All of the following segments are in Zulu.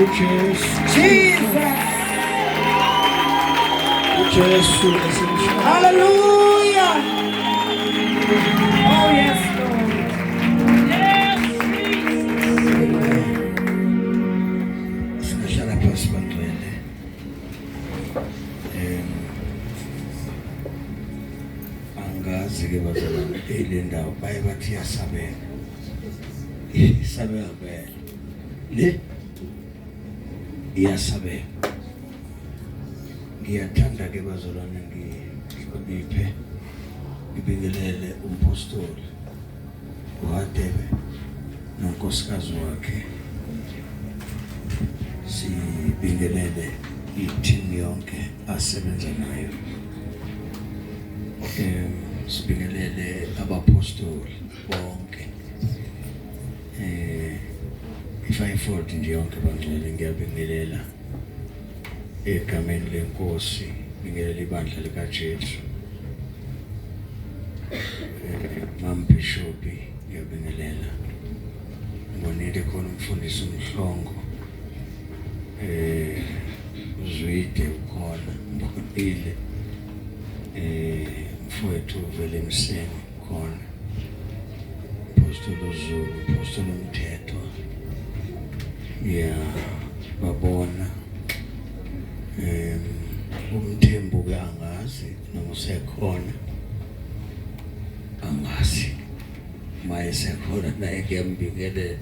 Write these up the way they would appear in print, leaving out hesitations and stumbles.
uJesu. Jesus. uJesu esimshaya. Hallelujah. Oh, yes, Lord. Yes, Jesus. Singahlala phansi, bangcwele. Angazi ke bazalwane, ile ndawo baye bathi iyasabeka. Isabeka vele. Le iyasabeka. Ngiyathanda ke bazalwane, ngihloniphe, ngibingelele umpostoli uHadebe nonkosikazi wakhe, sibingelele i-team yonke asebenza nayo, sibingelele abapostoli bonke, i-fivefold nje yonke. Bangcwele, ngiyabingelela egameni lenkosi, bingelela ibandla likaJesu. Mam Bishop, ngiyabingelela. Ngibonile khona umfundisi uMhlongo, uZwide ukhona, ngibonile mfowethu vele Mseni khona, Apostle uZulu, Apostle uMthetho, ngiyababona. UMthembu ke angazi noma usekhona, angazi maye sekhona naye, kuyambingelela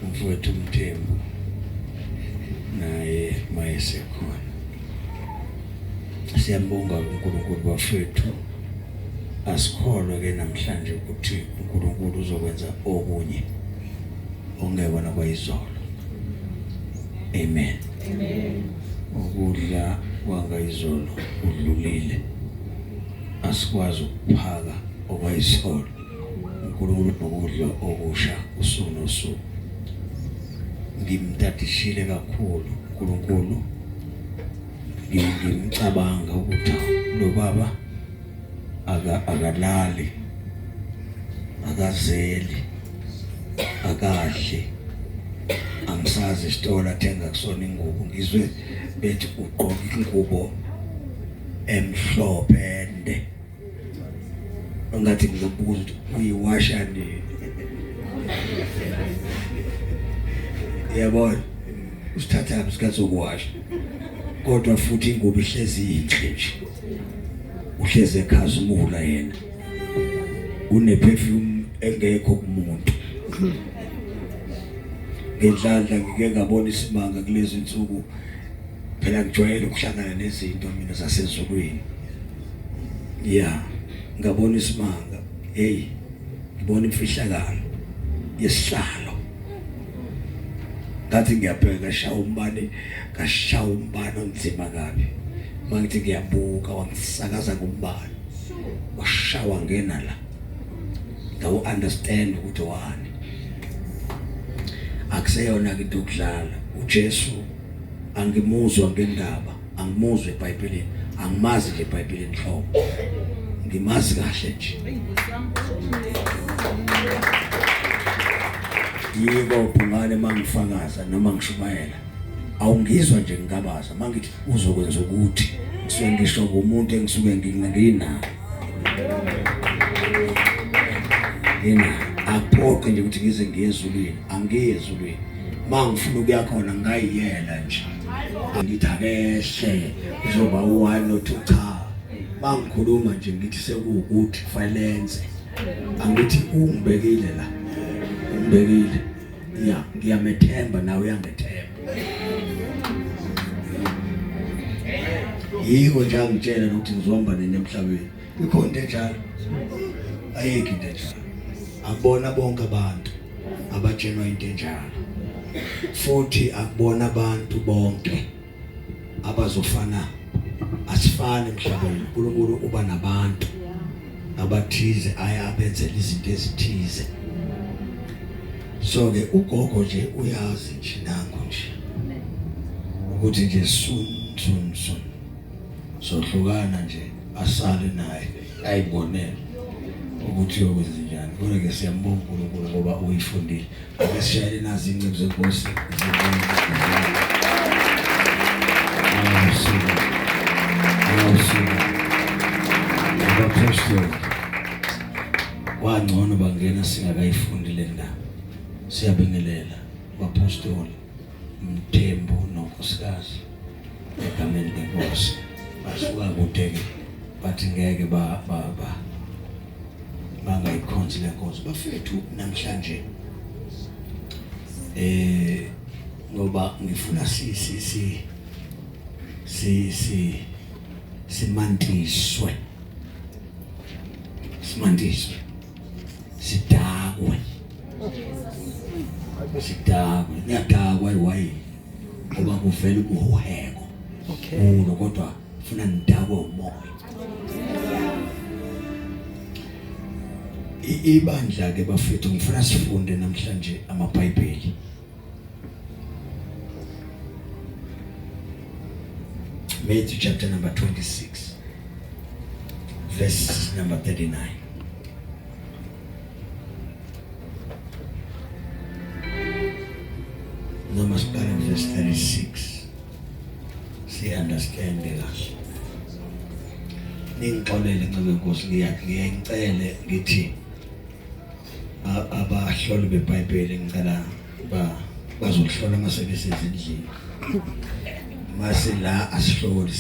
umfowethu uMthembu naye maye sekhona. Siyambonga uNkulunkulu, bafethu. Asikholwe ke namhlanje ukuthi uNkulunkulu uzokwenza okunye ongekona kwayizolo. Amen. Amen. Ukudla kwangayizolo kudlulile, asikwazi ukuphaka okwayizolo. uNkulunkulu nokudla okusha usuku nosuku. Ngimtadishile kakhulu uNkulunkulu, ngimcabanga ukuthi lo baba akalali, akazeli, akadli. Angisazi isitolo athenga kusona ingubo, ngizwe bethi ugqoka ingubo emhlophe ende, ngathi ngizobuza ukuthi uyiwasha nini. Yabona, usithatha isikhathi sokuwasha, kodwa futhi ingubo ihlezi yinhle nje, uhlezi ekhazimula yena, une-perfume engekho kumuntu. Ngenhlanhla ngike ngabona isimanga kulezi insuku. Phela ngijwayele ukuhlangana nezinto mina zasezulwini. Ya, ngabona isimanga, hey, ngibona imfihlakalo yesihlalo. Ngathi ngiyabheka, shaya umbane, ngashaya umbane onzima kabi. Mangithi ngiyabuka, wangisakaza ngombane, washawa ngena la, ngawu understand ukuthi wani. Akuseyona into yokudlala. uJesu angimuzwa ngendaba, angimuzwa eBhayibhelini, angimazi nje eBhayibhelini nhlobo, ngimazi kahle nje. Yiko bhungane, mangifakaza noma ngishumayela, awungizwa nje ngingabaza. Mangithi uzokwenza ukuthi, ngisuke ngisho ngomuntu engisuke nginayo, ngina aphoqe nje ukuthi ngize ngiye ezulwini. Angiye ezulwini, mangifuna ukuya khona ngayiyela nje, ngithi akehle kuzoba u-1 no 2. Cha, mangikhuluma nje ngithi sekuwukuthi kufanele enze. Angithi ungibekile la, ungibekile ya, ngiyamethemba, nawe uyangethemba. Yiko nje angitshela ukuthi ngizohamba nini emhlabeni. Ikhona into enjalo? Ayikho into enjalo. Akubona bonke abantu abatshelwa into enjalo, futhi akubona abantu bonke abazofana. Asifani emhlabeni. uNkulunkulu uba nabantu abathize aya abenzela izinto ezithize. So ke ugogo nje uyazi nje, nangu nje ukuthi nje soon, soon, soon sohlukana nje, asale naye ayibonele. ukuthi uyokwenza njani. Kodwa ke siyambonga uNkulunkulu ngoba uyifundile. Ake sishayele nazi inceku zenkosi. Awusuka. Awusuka. Abaphostoli kwangcono bangena singakayifundi le ndaba. Siyabingelela bapostoli Mthembu nonkosikazi egameni lenkosi. Basuka kude ke bathi ngeke ba ba ba bangayikhonzi le nkonzo. Bafethu namhlanje ngoba ngifuna si si si si si simantiswe simantiswe sidakwe sidakwe niyadakwa iwayini ngoba kuvela ubuheko kulo, kodwa funa nidakwe umoya. Ibandla ke bafethu ngifuna sifunde namhlanje amaBhayibheli. Matthew chapter number 26 verse number 39. Noma siqale verse 36 si understand kahle. Ningixolele ncebe Nkosi, ngiyangicele ngithi abahloli beBhayibheli ngicela bazohlola mase besezindlini. Mase la asihloli,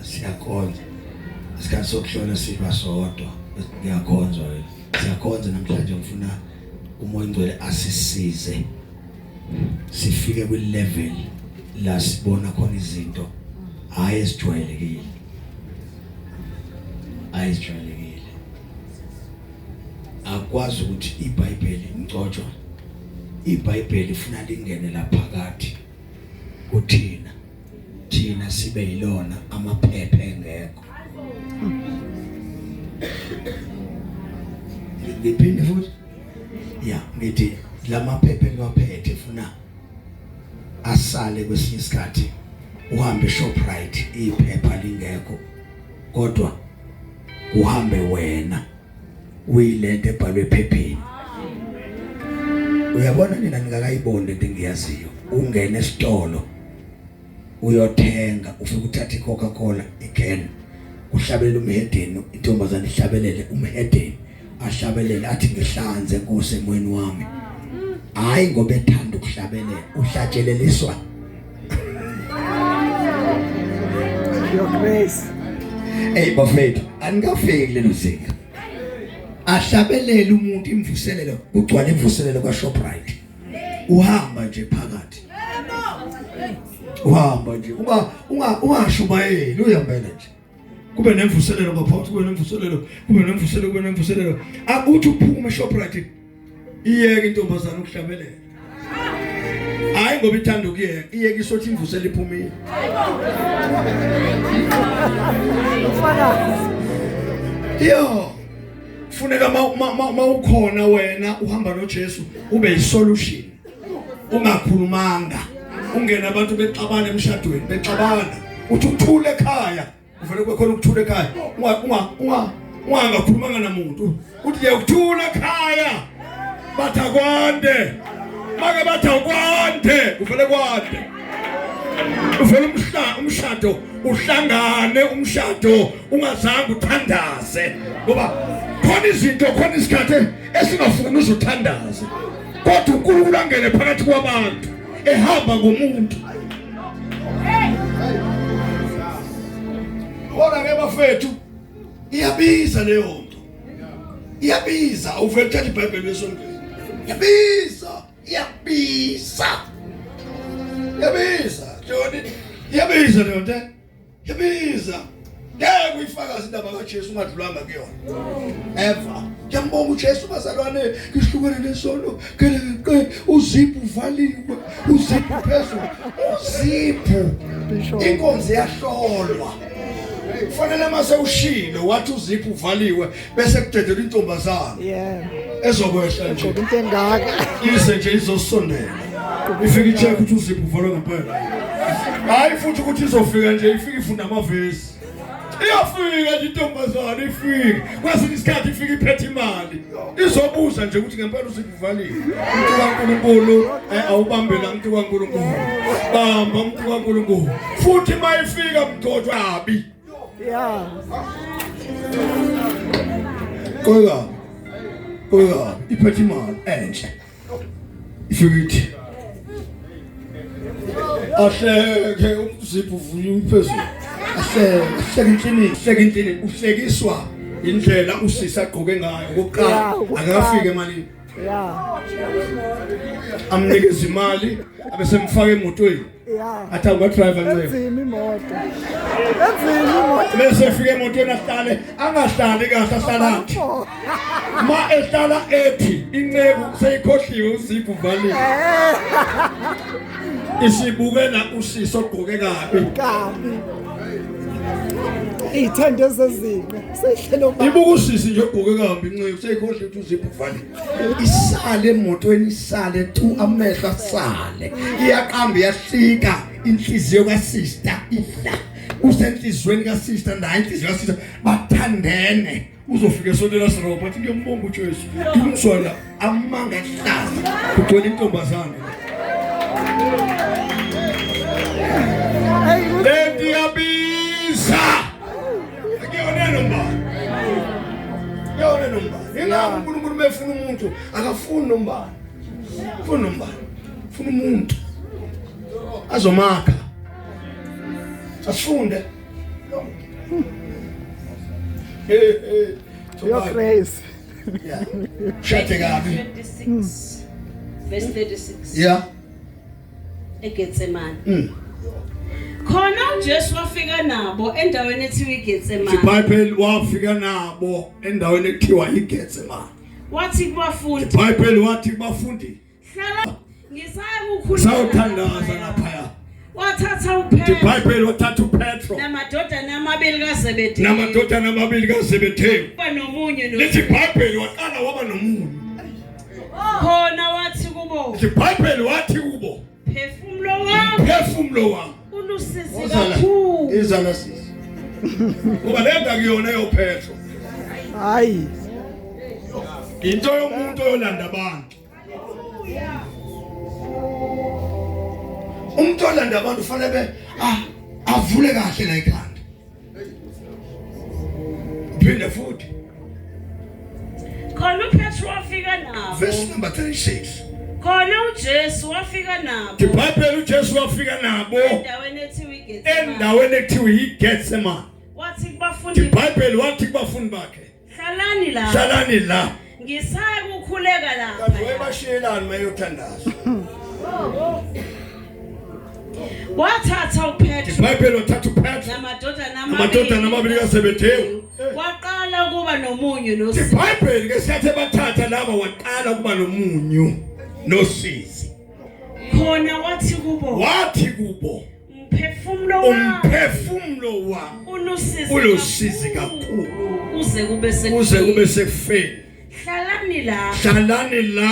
siyakhonza. Isikhathi sokuhlola siba sodwa, ngiyakhonza wena. Siyakhonza namhlanje, ngifuna uMoya oNgcwele asisize sifike kwi level la sibona khona izinto hayi ezijwayelekile, hayi ezijwayelekile. Akwazi ukuthi iBhayibheli ngicotshwa, iBhayibheli ifuna lingene laphakathi kuthina, thina sibe yilona amaphepha engekho. Ngiphinde futhi ya ngithi lamaphepha engiwaphethe funa asale kwesinye isikhathi uhambe Shoprite iphepha lingekho, kodwa uhambe wena uyilento ebhalwe ephepheni. Uyabona nina ningakayiboni lento engiyaziyo. Ungena esitolo uyothenga, ufike uthathe iCoca-Cola ican, kuhlabelele umhedeni, intombazane ihlabelele umhedeni, ahlabelele athi ngihlanze Nkosi emoyeni wami. Hayi ngoba ethanda ukuhlabelela, uhlatsheleliswa Your grace. Hey bafethu, anikafiki lelo zinga. Ahlabelele umuntu imvuselelo, kugcwala imvuselelo kwaShoprite. Uhamba nje phakathi. Uhamba nje ungashumayeli, uyahambela nje. Kube nemvuselelo ngaphakathi, kube nemvuselelo, kube nemvuselelo, kube nemvuselelo. Akuthi uphume eShoprite iyeke intombazana ukuhlabelela. Hayi ngoba ithanda ukuyeka, iyeke isothi imvusela iphumile. Yo, funeka mawukhona wena uhamba noJesu ube yisolution. Ungakhulumanga, ungena abantu bexabana emshadweni, bexabana, uthi uthule ekhaya, uvele kube khona ukuthula ekhaya. Ungakhulumanga namuntu, uthi ngiyakuthula ekhaya, bathi akwande, make bathi akwande, uvele kwande, uvele umshado uhlangane, umshado ungazange uthandaze, ngoba khona izinto, khona isikhathi esingafuni uzothandaze, kodwa uNkulunkulu angene phakathi kwabantu ehamba ngomuntu. Kodwa ke bafethu, iyabiza leyo nto, iyabiza. Uvele uthathe iBhayibheli esontweni, iyabiza, iyabiza, iyabiza Joni, iyabiza leyo nto, iyabiza. Ngeke uyifakaze indaba kaJesu ungadlulanga kuyona ever. Ngiyambonga uJesu bazalwane, ngihlukene nesono, geleqe, uziphu uvaliwe, uziphu phezulu, uziphu inkonzo iyahlolwa. Kufanele mase ushilo wathi uziphu uvaliwe, bese kudedelwa intombazana ezokwehla nje into engaka, ize nje izosondela, ifike icheck ukuthi uziphu uvalwe ngempela. Hayi futhi ukuthi izofika nje ifike ifunda amavesi. Iyafika nje intombazane ifike. Kwesinye isikhathi ifike iphethe imali. Izobuza nje ukuthi ngempela usikuvalile. Umuntu kaNkuluNkulu eh, awubambe la umuntu kaNkuluNkulu. Bamba umuntu kaNkuluNkulu. Futhi mayifika mgcotshwa abi. Yeah. Koyika. Koyika iphethe imali enhle. Ifike ithi ahleke umzipho uvunywa phezulu. Ahleke, ahleke inhlini, ahleke inhlini uhlekiswa indlela usisi agqoke ngayo okokuqala Yeah, okokuqala. akakafiki emalini. Yeah. Amnikeza imali abesemfaka emotweni. Yeah. Athi awungadriver ncebo. Enzima imoto. Enzima imoto. Bese efika emotweni ahlale angahlali kahle ahlala athi. Ma ehlala ethi inceku seyikhohliwe uziphu uvalile. Isibukela usisi ogqoke kabi. Kabi. Iy'thende zezinqe sehlelo Ibuka usisi nje ogqoke kabi inceku seyikhohliwe ukuthi uziphu uvalile. Isale emotweni isale tu amehlo asale. Iyaqamba iyahlika inhliziyo kasister idla. Usenhlizweni kasister naye inhliziyo kasister bathandene. Uzofika esontweni lasirobha athi ngiyombonga uJesu. Ngimzwa la amanga ahlaza. Kugcwele intombazane. Lento iyabiza. Akuyona nombani. Akuyona nombani. Ingakho uNkulunkulu mefuna umuntu akafuni nombani. Ufuna nombani. Ufuna umuntu. Azomakha. Asifunde. Hey hey. You're crazy. Yeah. Shade kabi. 26 verse 36 Yeah. eGetsemane. Khona uJesu wafika nabo endaweni ethiwa iGetsemane. IBhayibheli wafika nabo endaweni ekuthiwa iGetsemane. Wathi kubafundi, IBhayibheli wathi kubafundi "Hlala ngisaya kukhuluma." sawuthandaza laphaya. Wathatha uPetro IBhayibheli wathatha uPetro namadodana amabili kaZebediya. namadodana amabili kaZebedeyu. Waba nomunye no. Lithi iBhayibheli waqala waba nomunyu. Khona wathi kubo, Lithi iBhayibheli wathi kubo, "Phefumulo wami phefumulo wami ulusizi Wozala. kakhulu." Izala sisi. Ngoba le nto akuyona eyoPetro. Hayi. Into yomuntu oyolanda abantu. Umuntu olanda abantu ufanele be ah avule kahle la ikhanda. Phinde futhi Khona uPetro wafika nabo. verse number 36. Khona uJesu wafika nabo IBhayibheli uJesu wafika nabo endaweni ethiwa iGetsemane. endaweni ekuthiwa iGetsemane. Wathi kubafundi, IBhayibheli wathi kubafundi bakhe, "Hlalani la. hlalani la. Ngisaya kukhuleka Kanti lapha." wayebashiyelani mayothandaza. Wathatha uPetro IBhayibheli wathatha uPetro namadodana namadodana amabili kaZebedeyu. Waqala ukuba nomunyu nosizi. IBhayibheli ngesikhathi ebathatha laba waqala ukuba nomunyu nosizi. Khona wathi kubo, Wathi kubo, "Umphefumulo wami umphefumulo wami ulusizi ulusizi kakhulu kuze kube sekufeni. kuze kube sekufeni. Hlalani la Hlalani la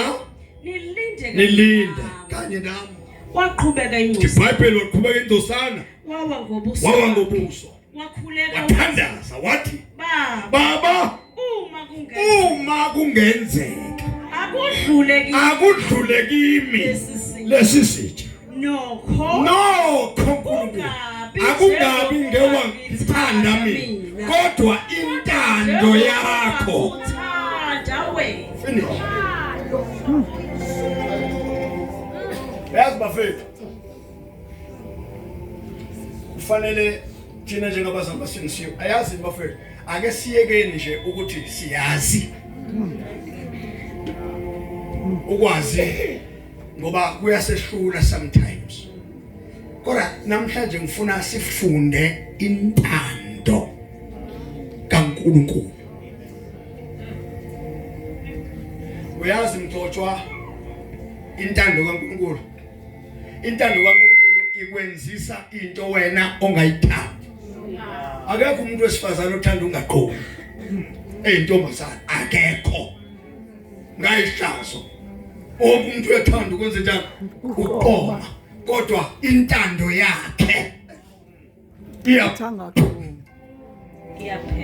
nilinde kanye nilinde nami." kanye nami. Waqhubeka ingcosana IBhayibheli waqhubeka indosana wawa ngobuso wawa ngobuso wakhuleka wathi, wathandaza wathi Baba baba uma kungenzeka uma kungenzeka akudlule kimi akudlule kimi lesi sitsha. lesi sitsha nokho nokho Nkulunkulu Kungabi akungabi njengoba ngewa ngithanda mina kodwa intando yakho uthanda wena finish yazi bafethu kufanele thina njengabazali basindisiwe ayazi bafethu ake siyekeni nje ukuthi siyazi ukwazi ngoba kuyasehlula sometimes kodwa namhlanje ngifuna sifunde intando kaNkuluNkulu uyazi mgcotshwa intando kaNkuluNkulu intando kaNkuluNkulu ikwenzisa into wena ongayithandi akekho umuntu wesifazane othanda ungaqomi eyintombazana akekho ngayihlazo wonke umuntu uyathanda ukwenza njani ukuqoma kodwa intando yakhe iya Thanga kakhulu.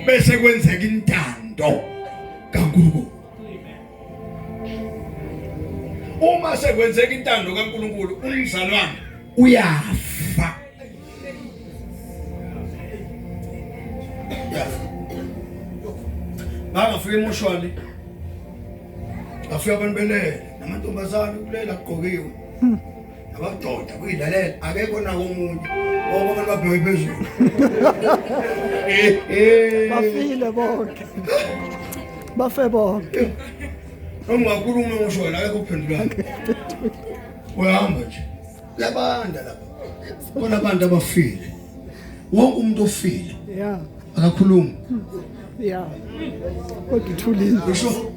Bese kwenzeka intando kaNkulunkulu. Uma sekwenzeka intando kaNkulunkulu umzalwane uyafa. Uyafa. Bangafika emoshwali. Afika abantu belele namantombazane kulela kugqokiwe. Abadoda kuyilalela akekho nako omunye. Bonke abantu babheke phezulu. Eh eh. Bafile bonke. Bafe bonke. Noma ungakhuluma ngisho la akekho uphendulayo. Uyahamba nje. Kuyabanda lapha. Khona abantu abafile. Wonke umuntu ofile. Yeah. Akakhulumi. Yeah. Kodwa uthulile. Ngisho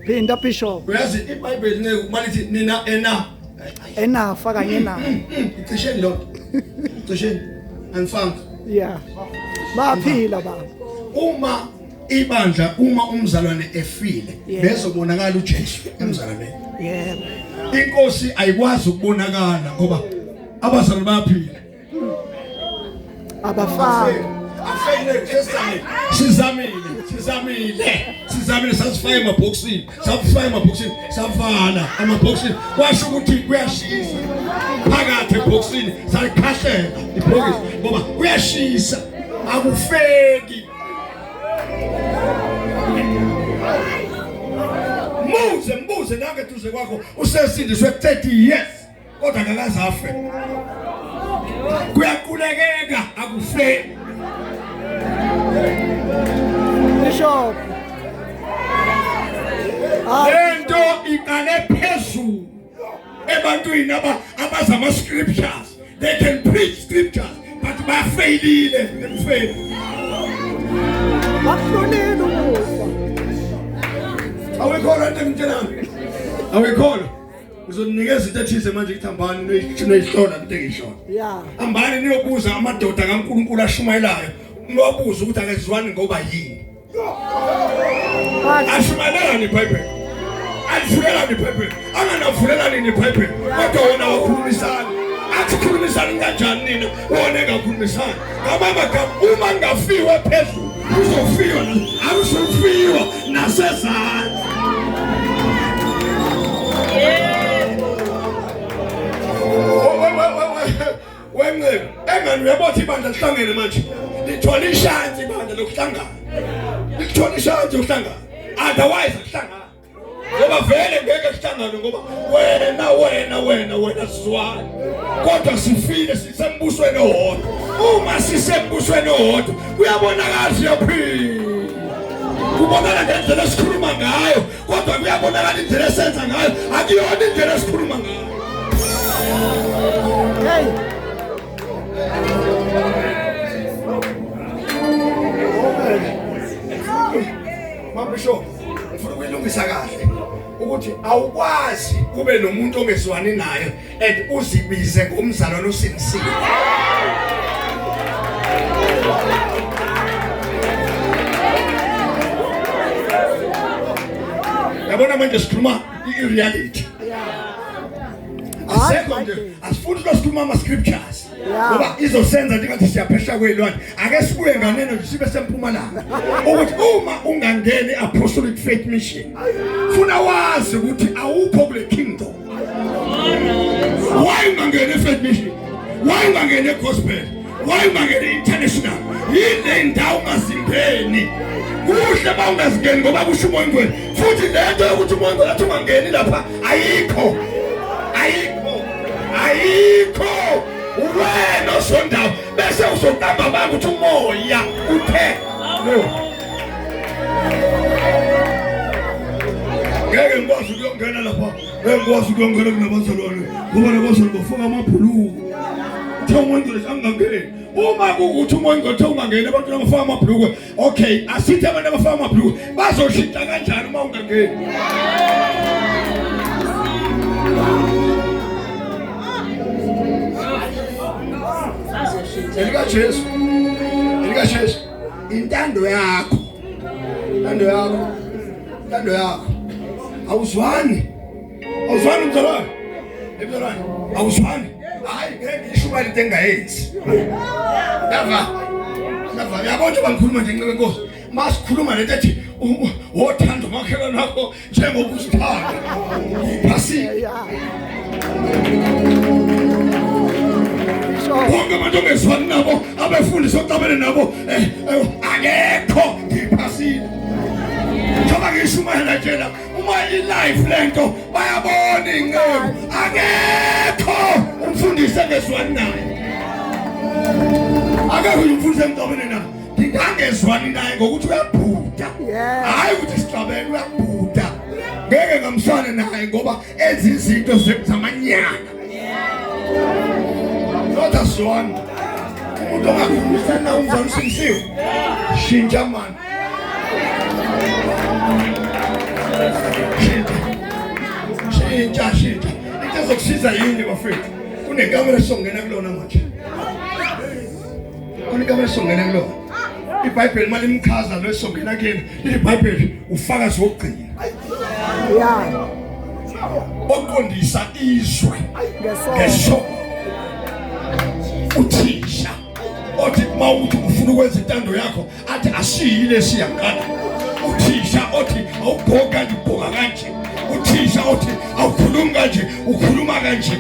Phinda Bishop. uyazi iBhayibheli ngeke malithi nina ena Enafa kanye naye. Icisheni lo. Icisheni. Angifanga. Yeah. Baphila baba. Uma ibandla uma umzalwane efile Yeah. bezobonakala uJesu emzalwaneni. Yebo. Inkosi ayikwazi ukubonakala ngoba abazalwane bayaphila. Abafani. Sizamile, sizamile, sizamile sasifaka emabhokisini, safaka emabhokisini, savala amabhokisini. Kwasho ukuthi kuyashisa phakathi ebhokisini, salikhahlela ibhokisi ngoba kuyashisa, akufeki. Mbuze, mbuze nange duze kwakho usesindiswe 30 years kodwa akakaze afe. Kuyaqulekeka akufeki. Bishop. Hayi. Lento iqale phezulu ebantwini aba abazama scriptures. They can preach scriptures but bafeyilile ekufeni. Bakuhlulile ukufa. Awuyikholwa into engitshelayo. Awuyikholwa. Ngizonikeza into ethize manje ukuthi hambani niyoyihlola into engiyishoyo. Yeah. Hambani niyobuza amadoda kaNkulunkulu ashumayelayo. Niwabuze ukuthi akezwani ngoba yini. Ashumayelani iBhayibheli. Alivulelani iBhayibheli. Anganavulelani iBhayibheli. Kodwa wona wakhulumisana. Athi khulumisani kanjani nina wona engakhulumisani. Ngamanye amagama uma ngafiwe phezulu kuzofiwa akusofiwa nasezantsi. Wenceku engani uyabotha ibandla lihlangene manje lithola ishansi ibandla lokuhlangana lithola ishansi yokuhlangana otherwise akuhlangani ngoba vele ngeke kuhlangane ngoba wena wena wena wena sizwane kodwa sifile sisembusweni owodwa uma sisembusweni owodwa kuyabonakala siyaphila kubonakala ngendlela esikhuluma ngayo kodwa kuyabonakala indlela esenza ngayo akuyona indlela esikhuluma ngayo. Hey. Mabisho, ngifuna ukuyilungisa kahle ukuthi awukwazi kube nomuntu ongezwani naye and uzibize ngomzalwane osindisiwe. Yabona manje sikhuluma i-reality. Asekho nje asifuni ukuthi sikhuluma ama scriptures. Ngoba izosenza nje ngathi siyaphesha kwelwandle. Ake sibuye nganeno nje sibe sempumalanga. Ukuthi uma ungangeni apostolic faith mission, funa wazi ukuthi awukho kule kingdom. Why ungangeni faith mission? Why ungangeni gospel? Why ungangeni international? Yini indawo ungazingeni? Kuhle ba ungazingeni ngoba kusho uMoya oNgcwele. Futhi lento yokuthi uMoya oNgcwele athi ungangeni lapha ayikho. Ayikho. Ayikho. Wena osondawo bese uzoqamba amanga ukuthi umoya uthe no. Ngeke ngikwazi ukuyongena lapha. Ngeke ngikwazi ukuyongena kunabazalwane ngoba nabazalwane bafaka amabhuluku. Uthe uMoya oNgcwele angangeni. Uma kuwukuthi uMoya oNgcwele uthe ungangeni abantu abafaka amabhulukwe, okay, asithi abantu abafaka amabhulukwe bazoshintsha kanjani uma ungangeni? ElikaJesu. ElikaJesu. Intando yakho. Intando yakho. Intando yakho. Awuzwani. Awuzwani mzalwane. Mzalwane, awuzwani. Hayi ngeke ngisho imali into engayenzi. Yava. Yava yabo nje bangikhuluma nje nceke Nkosi. Masikhuluma lento ethi wothanda umakhelwane wakho njengoba uzithanda. Iphasile. Yeah. Bishop. Bonke abantu ongezwani nabo abefundisi oxabene nabo akekho ngiphasile. Njengoba ngishumayela njena uma i-life lento bayabona inceku akekho umfundisi engezwani naye. Akekho nje umfundisi engixabene naye. Ngingangezwani naye ngokuthi uyabhuda. Yeah. Hayi ukuthi sixabene uyabhuda. Ngeke ngamsane naye ngoba enza izinto zamanyala. Not as one. Umuntu ongakhulumisani nawe umzali usindisiwe. Shintsha man. Shintsha. Shintsha shintsha. Into ezokusiza yini bafethu? Kunekamera esizongena kulona manje. Kunekamera esizongena kulona. IBhayibheli malimchaza lo esizongena kuyena. Lithi iBhayibheli ufakazi wokugcina. Yeah. Oqondisa izwe Ngesono. ngesono. Uthisha othi mawuthi ufuna ukwenza intando yakho athi asiyile siyangana. Uthisha othi awugqoki kanje ugqoka kanje. Uthisha othi awukhulumi kanje ukhuluma kanje.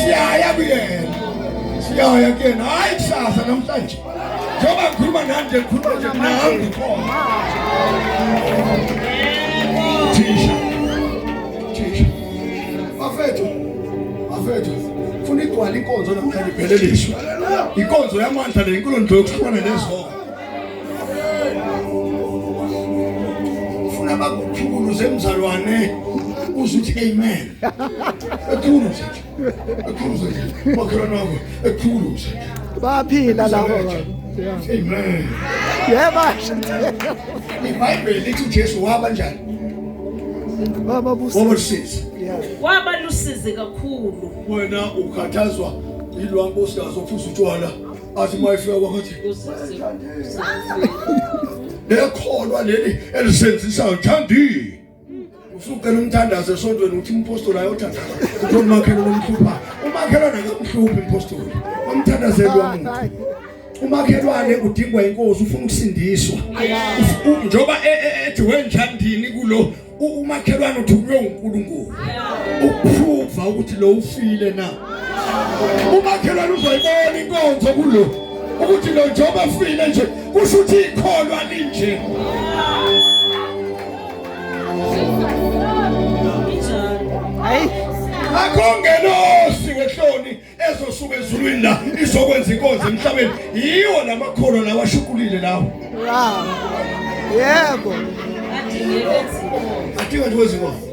Siyaya kuyena. Siyaya kuyena. Hayi kusasa namhlanje. Njengoba ngikhuluma nani nje ngikhuluma nje nangu khona. Thisha. Thisha. Bafethu. Bafethu. Funa igcwale inkonzo namhlanje iphelelishwe. Inkonzo yamandla le inkulu nje yokuhlukana nezono. Ufuna bakuphukuluze emzalwane uze uthi amen. Ekhuluze nje. Ekhuluze nje. Makhelwane wakho ekhuluze nje. Bayaphila labo baba. Yeah. Amen. Yebo. IBhayibheli lithi uJesu waba njani? Baba busi. Waba lusizi. Yeah. Waba lusizi kakhulu. Wena ukhathazwa yilwa nkosikazi ophuza utshwala athi mayifika kwakho Usizi. lekholwa leli elisenzisayo thandi usucela umthandazo esontweni uthi umpostoli ayothandaza uthi umakhelwane omhlupha umakhelwane akamhluphi umpostoli wamthandazelwa umuntu umakhelwane udingwa inkosi ufuna ukusindiswa njengoba ethi wenjandini kulo umakhelwane uthunywe uNkulunkulu ukuprova ukuthi lo ufile na umakhelwane uzoyibona inkonzo kulo ukuthi lo njengoba afile nje kusho ukuthi ikholwa linje Hayi. Akongelosi wehloni ezosuka ezulwini la izokwenza inkonzo emhlabeni yiwo lamakholwa lawa ashukulile lawo Wow. Yebo. adinga nje kwezinkonzo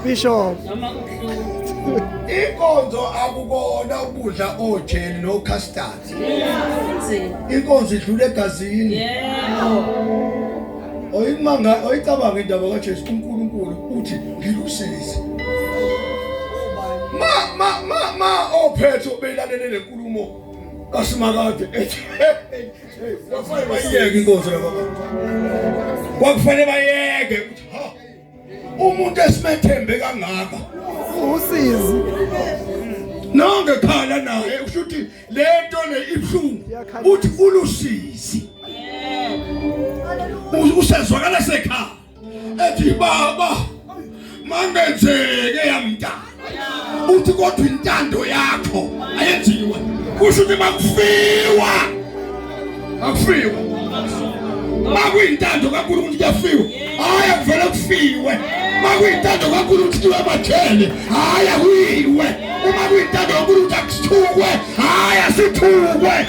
Bishop. Noma kubuhlungu. Inkonzo akukona ukudla ojeli no custard. Kunzima. Inkonzo idlula egazini. Yebo. Oyimanga oyicabanga indaba kaJesu uNkulunkulu uthi ngilusizi. Ma ma ma ma ophetho belalele lenkulumo kaSimakade ethi kwakufanele bayiyeke inkonzo laba. Kwakufanele bayeke ukuthi ha umuntu esimethembe kangaka Usizi. nonke khala naye usho ukuthi lento le ibuhlungu uthi ulusizi usezwakala sekhaya ethi baba mangenzeke yamntana uthi kodwa intando yakho ayenziwe kusho ukuthi makufiwa akufiwe makuyintando kaNkulunkulu kuyafiwa hayi akuvele kufiwe makuyintando kaNkulunkulu kuyiwe emajele hayi akuyiwe uma kuyintando kaNkulunkulu akusithukwe hayi asithukwe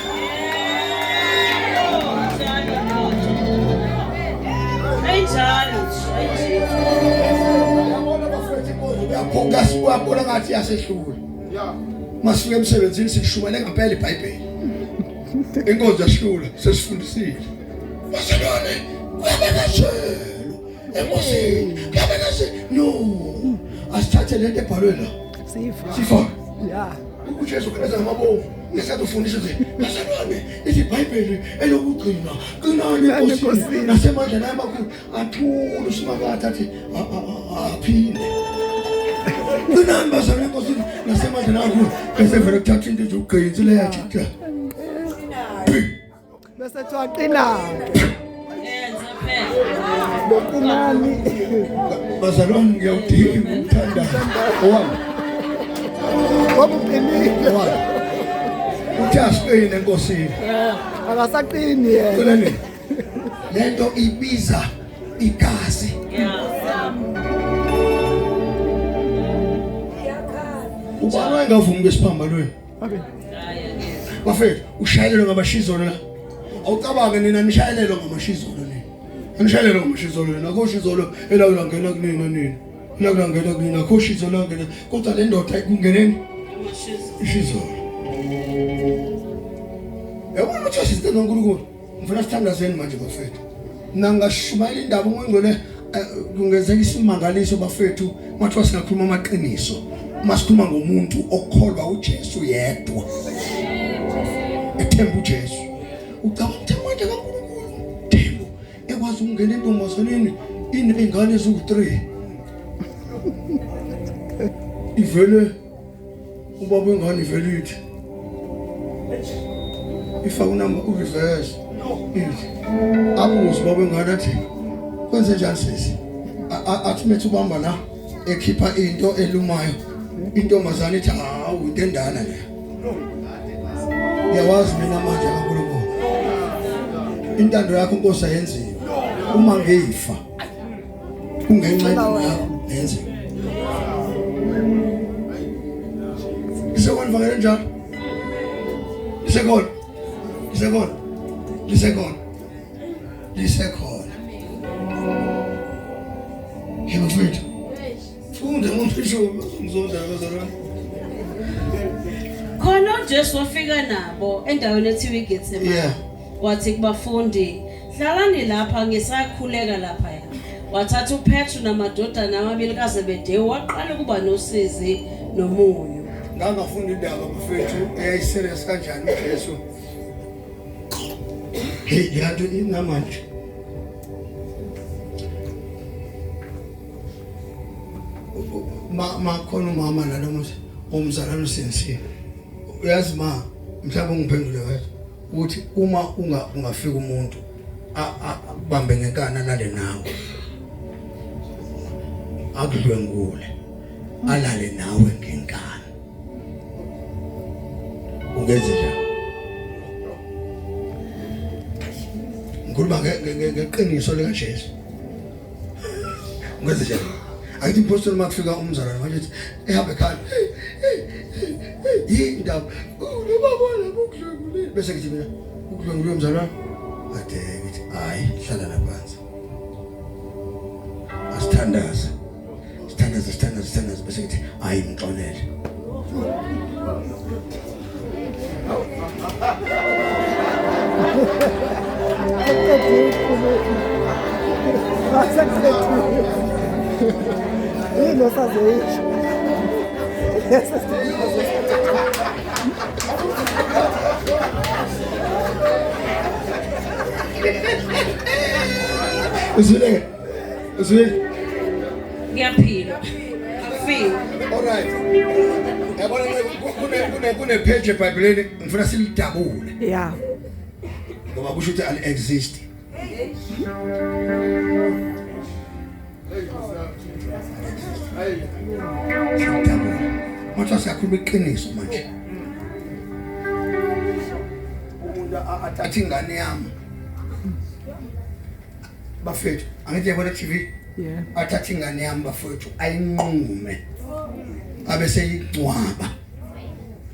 Ayinjalo nje. Yabona bafethu inkonzo kuyaphoka siyabona ngathi yasehlula. Masifike emsebenzini sishumayele ngempela iBhayibheli. Inkonzo yasihlula sesifundisile. Bazalwane kuyabekezelwa enkosini kuyabekezelwa. No. Asithathe lento ebhalwe la. Sifa. Sifa. Yeah. uJesu ukwenza ngamabovu ngesikhathi ufundisa nje bazalwane ithi iBhayibheli elokugcina qinani enkosini nasemandleni amakhulu athule uSimakade athi aphinde qinani bazalwane enkosini nasemandleni amakhulu bese vele kuthatha into nje ugqinsi leya jita Bese kuthiwa qina-ke. Yenza phela. Beqinani. Bazalwane ngiyawudinga umthandazo. Owami. Ngoba uqinile. Owami. Uthi asiqine enkosini. Akasaqini yena. Celeni. Lento ibiza igazi. Yeah. Ubani wayengavumi kwesiphambanweni? Okay. Hayi angeke. Bafethu, ushayelelwe ngamashizolo la. Awucabange nina nishayelelwe ngamashizolo nina. Nishayelelwe ngamashizolo nina. Akho shizolo elawulangena kunina nina. Elawulangena kunina akho shizolo elangena. Kodwa le ndoda ikungeneni Amashizo. ishizolo. Yabona ukuthi asizwe noNkulunkulu. Ngifuna sithandazeni manje bafethu. Mina ngingashumayela indaba ongcwele kungenzeka isimangaliso bafethu mathiwa singakhuluma amaqiniso. Uma sikhuluma ngomuntu okholwa uJesu yedwa. Ethemba uJesu. Ucabanga ukuthi amandla kaNkulunkulu Thembu ekwazi ukungena entombazaneni iney'ngane eziwu-3. Ivele ubaba wengane ivele ithi ifaka unamba ureverse ithi abuze ubaba wengane athi kwenze njani sisi athi methi ubamba la ekhipha into elumayo intombazane ithi hawu into endala le ngiyawazi mina amandla kaNkulunkulu intando yakho Nkosi ayenziwe uma ngifa kungenxa yentando yakho yenziwe Lisekhona ivangeli njalo lisekhona lisekhona lisekhona lisekhona yebo mfethu funda ngomfisho ngizonda bazalwane Khona uJesu wafika nabo endaweni ethiwa iGetsemane. Yeah. Wathi kubafundi, "Hlalani lapha ngisakhuleka lapha." Wathatha uPetru namadodana amabili kaZebedewu waqala ukuba nosizi nomunyu. Ngangafunda indaba bafethu eyayiserious kanjani uJesu. Hey, leyanto inamanje. Ma ma khona umama la noma umzalwane usensi. Uyazi ma mhlawumbe ungiphendule wena ukuthi uma unga ungafika umuntu akubambe ngenkani alale nawe. Akudlwengule. Alale nawe ngenkani. Ungenze njani? Ngikhuluma ngeqiniso likaJesu. Ungenze njani? Akithi impostoli makufika umzalwane manje uthi ehambe ekhaya. Yini indaba? Nobaba lapho ukudlwengulile. Bese ngithi mina ukudlwengulwe mzalwane. Ade ngithi hayi hlala la phansi. Asithandaze. Sithandaze sithandaze sithandaze bese ngithi hayi ngixolele. Yini osazoyisho? Uzwile? Uzwile? Kuyaphilwa. Akufiwe. All right. Yabona kune kune kune page eBhayibhelini ngifuna silidabule Yeah. ngoba kusho ukuthi ali exist. Silidabule. Manje siyakhuluma iqiniso manje. Umuntu athathe ingane yami. Bafethu, angithi yabona TV? Yeah. Athathe ingane yami bafethu ayinqume. Abe seyingcwaba.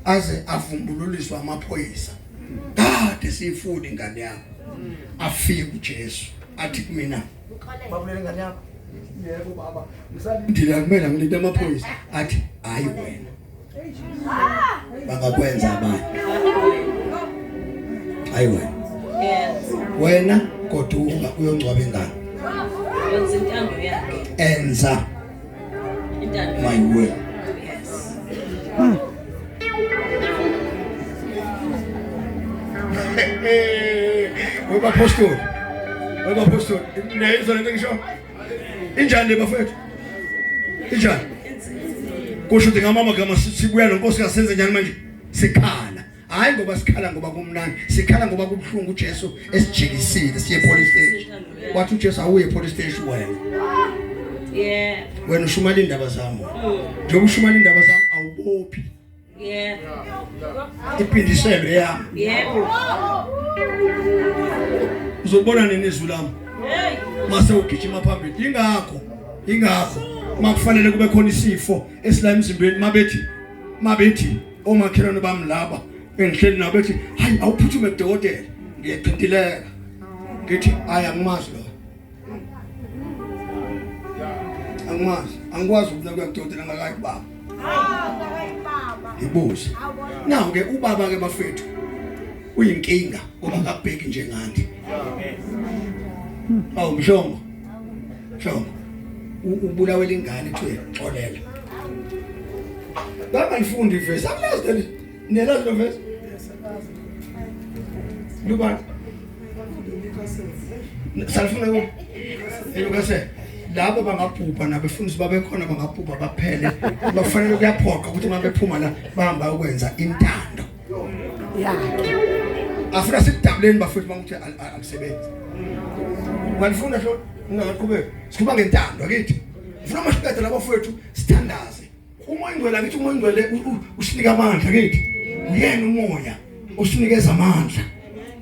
Aze avumbululiswa amaphoyisa. Kade siyifuna ingane yami. Afike uJesu athi kumina babulele ingane yakho. Yebo baba, ngisalindile kumele ngilinde amaphoyisa. Athi hayi wena. Bangakwenza abanye. Hayi wena. Yes. Wena goduka uyongcwaba ingane. Wenza intando yakhe. Enza Intando. my will. Yes. Webapostoli. Webapostoli. Niyayizwa lento ngisho? Injani le bafethu? Injani? Kusho ukuthi ngamama gama sibuya noNkosi kasenze njani manje? Sikhala. Hayi ngoba sikhala ngoba kumnandi, sikhala ngoba kubuhlungu. uJesu esijikisile siye police station. Wathi uJesu awuye police station wena. Wena ushumayela indaba zami. Njengoba ushumayela indaba zami awubophi. Ipindiselo yami. Uzobona nini izwi lami? Hey. Mase ugijima phambili. Ingakho makufanele kube khona isifo esila emzimbeni, mabethi omakhelwane bami laba engihleli nabo bethi hayi awuphuthume kudokotela, ngiyaqintileka ngithi hayi angimazi lo, angimazi, angikwazi ukuya kudokotela ngakayi kubaba ngibuze. Nawu ke ubaba ke bafethu uyinkinga ngoba akabheki njengani. Awu mshongo, mshongo, ubulawela ingane kuthiwe xolela. Bangalifundi ivesi, akulazi leli, niyalazi lo vesi lubani salifuna ku elukase labo bangabhubha nabefundisi babekhona bangabhubha baphele. Bafanele kuyaphoqa ukuthi uma bephuma la bahamba ukwenza intando yakhe. Afuna sikudabuleni bafethu bangukuthi akusebenzi. Ungalifunda hlo ungaqhubeka. Sikhuluma ngentando akithi. Ufuna amasiqede labo bafethu sithandaze. Umoya ingcwele akithi, umoya ingcwele usinika amandla akithi. Uyena umoya usinikeza amandla.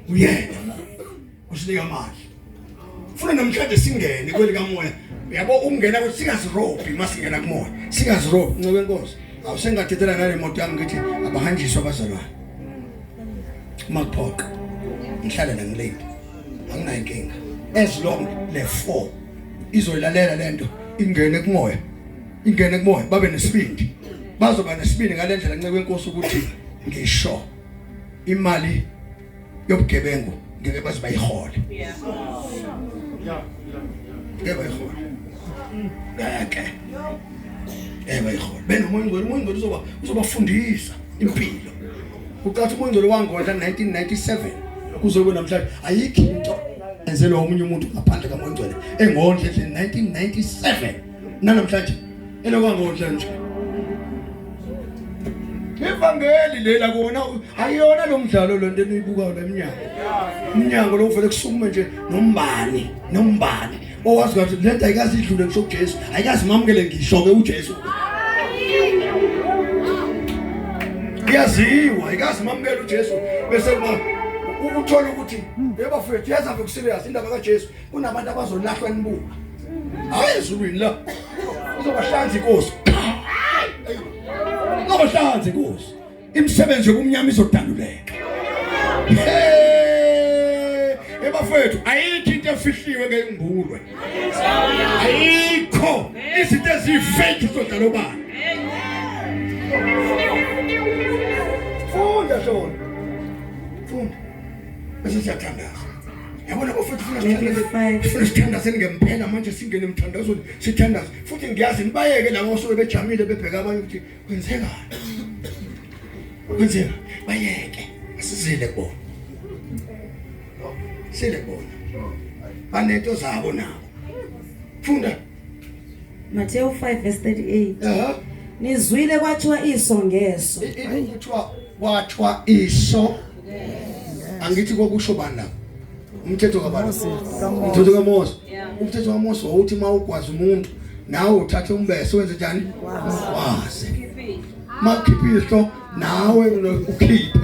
Uyena usinika amandla. Funa namhlanje singene kweli kamoya. Yabo ungena ukuthi singazirobhi masingena kumoya. Singazirobhi ncebe inkosi. Awusengathethela nale moto yami ngithi abahanjiswa abazalwane. Makuphoqa. Ngihlale la ngilate. Anginayo inkinga. As long le 4 izoyilalela lento ingene kumoya. Ingene kumoya babe nesibindi. Bazoba nesibindi ngalendlela nceke inkosi ukuthi ngisho imali yobugebengu ngeke baze bayihole. Ngeke bayihole. Ngeke. Ngeke bayihole. Benomoya ingcwele, umoya ingcwele uzoba uzobafundisa impilo. Ucathi umoya ingcwele wangodla 1997 kuze kube namhlanje ayikho into enzelwa omunye umuntu ngaphandle kamoya ingcwele engondle nje 1997 namhlanje elokwangodla nje. Ivangeli lela kona ayiyona lo mdlalo lo nto eniyibukayo la eminyango. Umnyango lo uvele kusukume nje nombani nombani owazi kathi lento ayikazi idlule ngisho kuJesu, ayikazi mamukele ngisho ke uJesu. Iyaziwa ayikazi mamukele uJesu bese kuma uthola ukuthi yebafethu yaza ku serious indaba kaJesu kunabantu abazolahlwa nibuka. Hayi ezulwini la. Uzobahlanza inkosi. Uzobahlanza inkosi. Imisebenzi yobumnyama izodaluleka. Hey, ebafethu ayikho into efihliwe ngengulwe. Ayikho izinto ezifake izodlala obani. Funda hlona. Funda. Bese siyathandaza. Yabona bafethu funa sithandaze. Funa sithandaze ngempela manje singene emthandazweni sithandaze. Futhi ngiyazi nibayeke labo osuke bejamile bebheka abanye ukuthi kwenzekani. Kwenzeka bayeke asizile kubona. Sile kubona. Banento zabo nabo. Funda. Matthew 5 verse 38. Aha. Nizwile kwathiwa iso ngeso. Kuthiwa kwathiwa iso. Angithi kokusho bani la? Umthetho kabani? Umthetho kaMose. Umthetho kaMose wawuthi mawugwaza umuntu nawe uthathe umbese wenze njani? Waze. Makhipha ihlo nawe ukhiphe.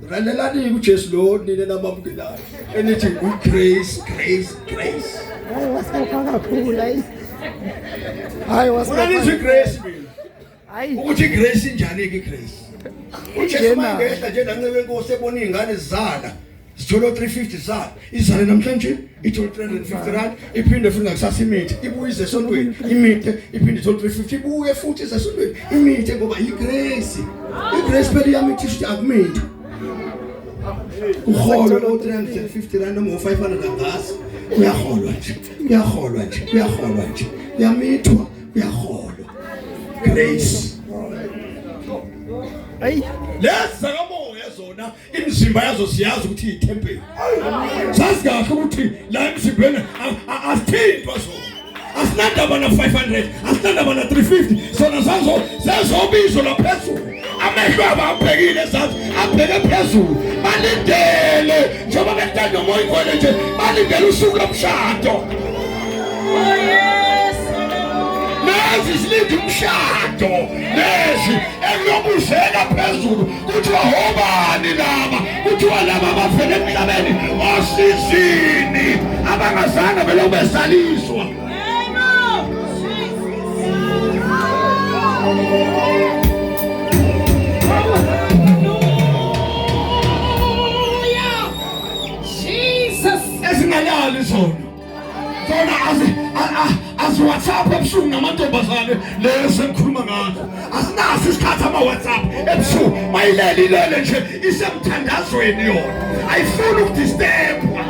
Lalelani kuJesu lo nina namamukelayo. Enithi ugrace grace grace. Hayi wasibopha kakhulu hayi. Hayi Unalizwe wasibopha. igrace mina. Hayi. Ukuthi igrace injani ke igrace? uJesu Injena. mangehla nje nancebe inkosi ebona izingane zizala sithola 350 zala izale namhlanje ithole 350 rand iphinde futhi ngakusasa imithi ibuye ize esontweni imithi iphinde ithole 350 ibuye futhi ize esontweni imithi ngoba igrace igrace phela iyamithi ukuthi akumithi uholwe o 350 rand noma o 500 angazi uyaholwa nje uyaholwa nje uyaholwa nje uyamithwa uyaholwa grace. Hayi. Lezi zakamoya zona imizimba yazo siyazi ukuthi iyithempeli. Sazi kahle ukuthi la emzimbeni asithintwa zona. Asinandaba na 500, asinandaba na 350, sona zazo zezobizo laphezulu. Amehlo Amehlo abo abhekile ezansi, abheke phezulu, balindele njengoba bethanda umoya ingcwele nje, balindele usuku lomshado. Oh yes. Lezi zilinde umshado, lezi ekuyobuzeka phezulu kuthiwa hobani laba, kuthiwa laba bafele emhlabeni osizini abangazange belokhu besaliswa. Jesus. Ezingalali zona zona azi azi-WhatsApp ebusuku namantombazane lezi engikhuluma ngazo asinaso isikhathi ama-WhatsApp ebusuku mayilele ilele nje isemthandazweni yona ayifuni ukudistebwa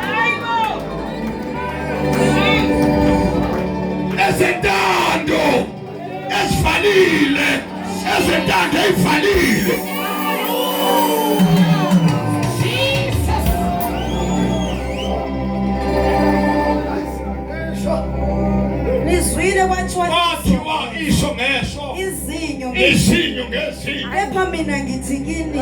ezentando ezivalile ezentando ezivalile Nizwile kwathiwa kwathiwa iso ngeso izinyo izinyo ngezinyo kepha mina ngithi kini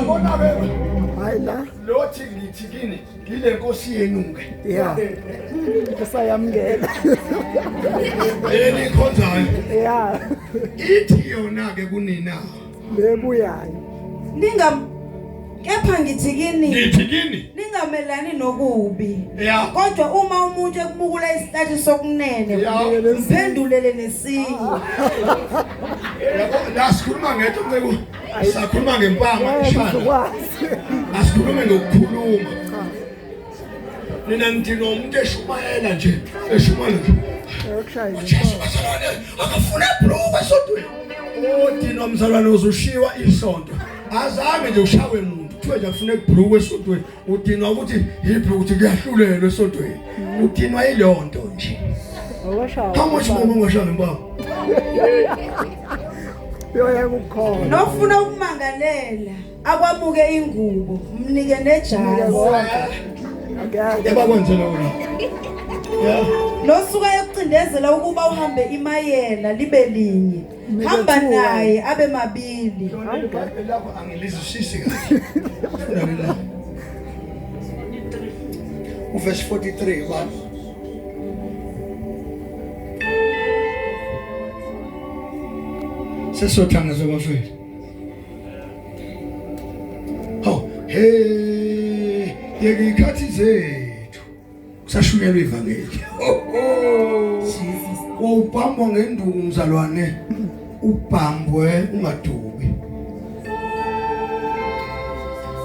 Hayi la. Lothi ngithi kini ngile nkosi yenu ke. Yeah. Usayamukela. Yeni ikhonzayo. Yeah. Ithi yona ke kunina. Lebuyayo. Ningam kepha ngithi kini Ngithi kini. ningamelani nokubi. Yeah. Kodwa uma umuntu ekubukula isihlathi sokunene Yeah. mphendulele nesinye. Yabo la sikhuluma ngento nceku. Sakhuluma ngempama ishana. Ngeke Asikhulume ngokukhuluma. Nina nithi nomuntu eshumayela nje, eshumayela nje. Ukushaya. Jesu bazalwane akafuna ibhluku esontweni. Uthi nomzalwane uzushiwa isonto. Azange nje ushawe muntu. Kuthiwe nje akufuna ibhluku esontweni. Udinwa ukuthi ibhluku ukuthi kuyahlulelwa esontweni. Udinwa yileyo nto nje. Awashaya. How much more ungashaya ngempama? Uyoyeka ukukhona. Nofuna ukumangalela akwamuke ingubo mnike nejazi. Ngeke. Ebakwenzela wona. Yeah. Nosuka ekucindezela ukuba uhambe imayela libe linye. Hamba naye abe mabili. IBhayibheli lakho angilizwisisi kahle. Funda leli la. Uverse 43 baba. Sesothandaza bafethu. Hawu, hey, yeke ikhathi zethu. Kusashunyelwa ivangeli. Wawubambwa ngenduku mzalwane, ubambwe ungadubi.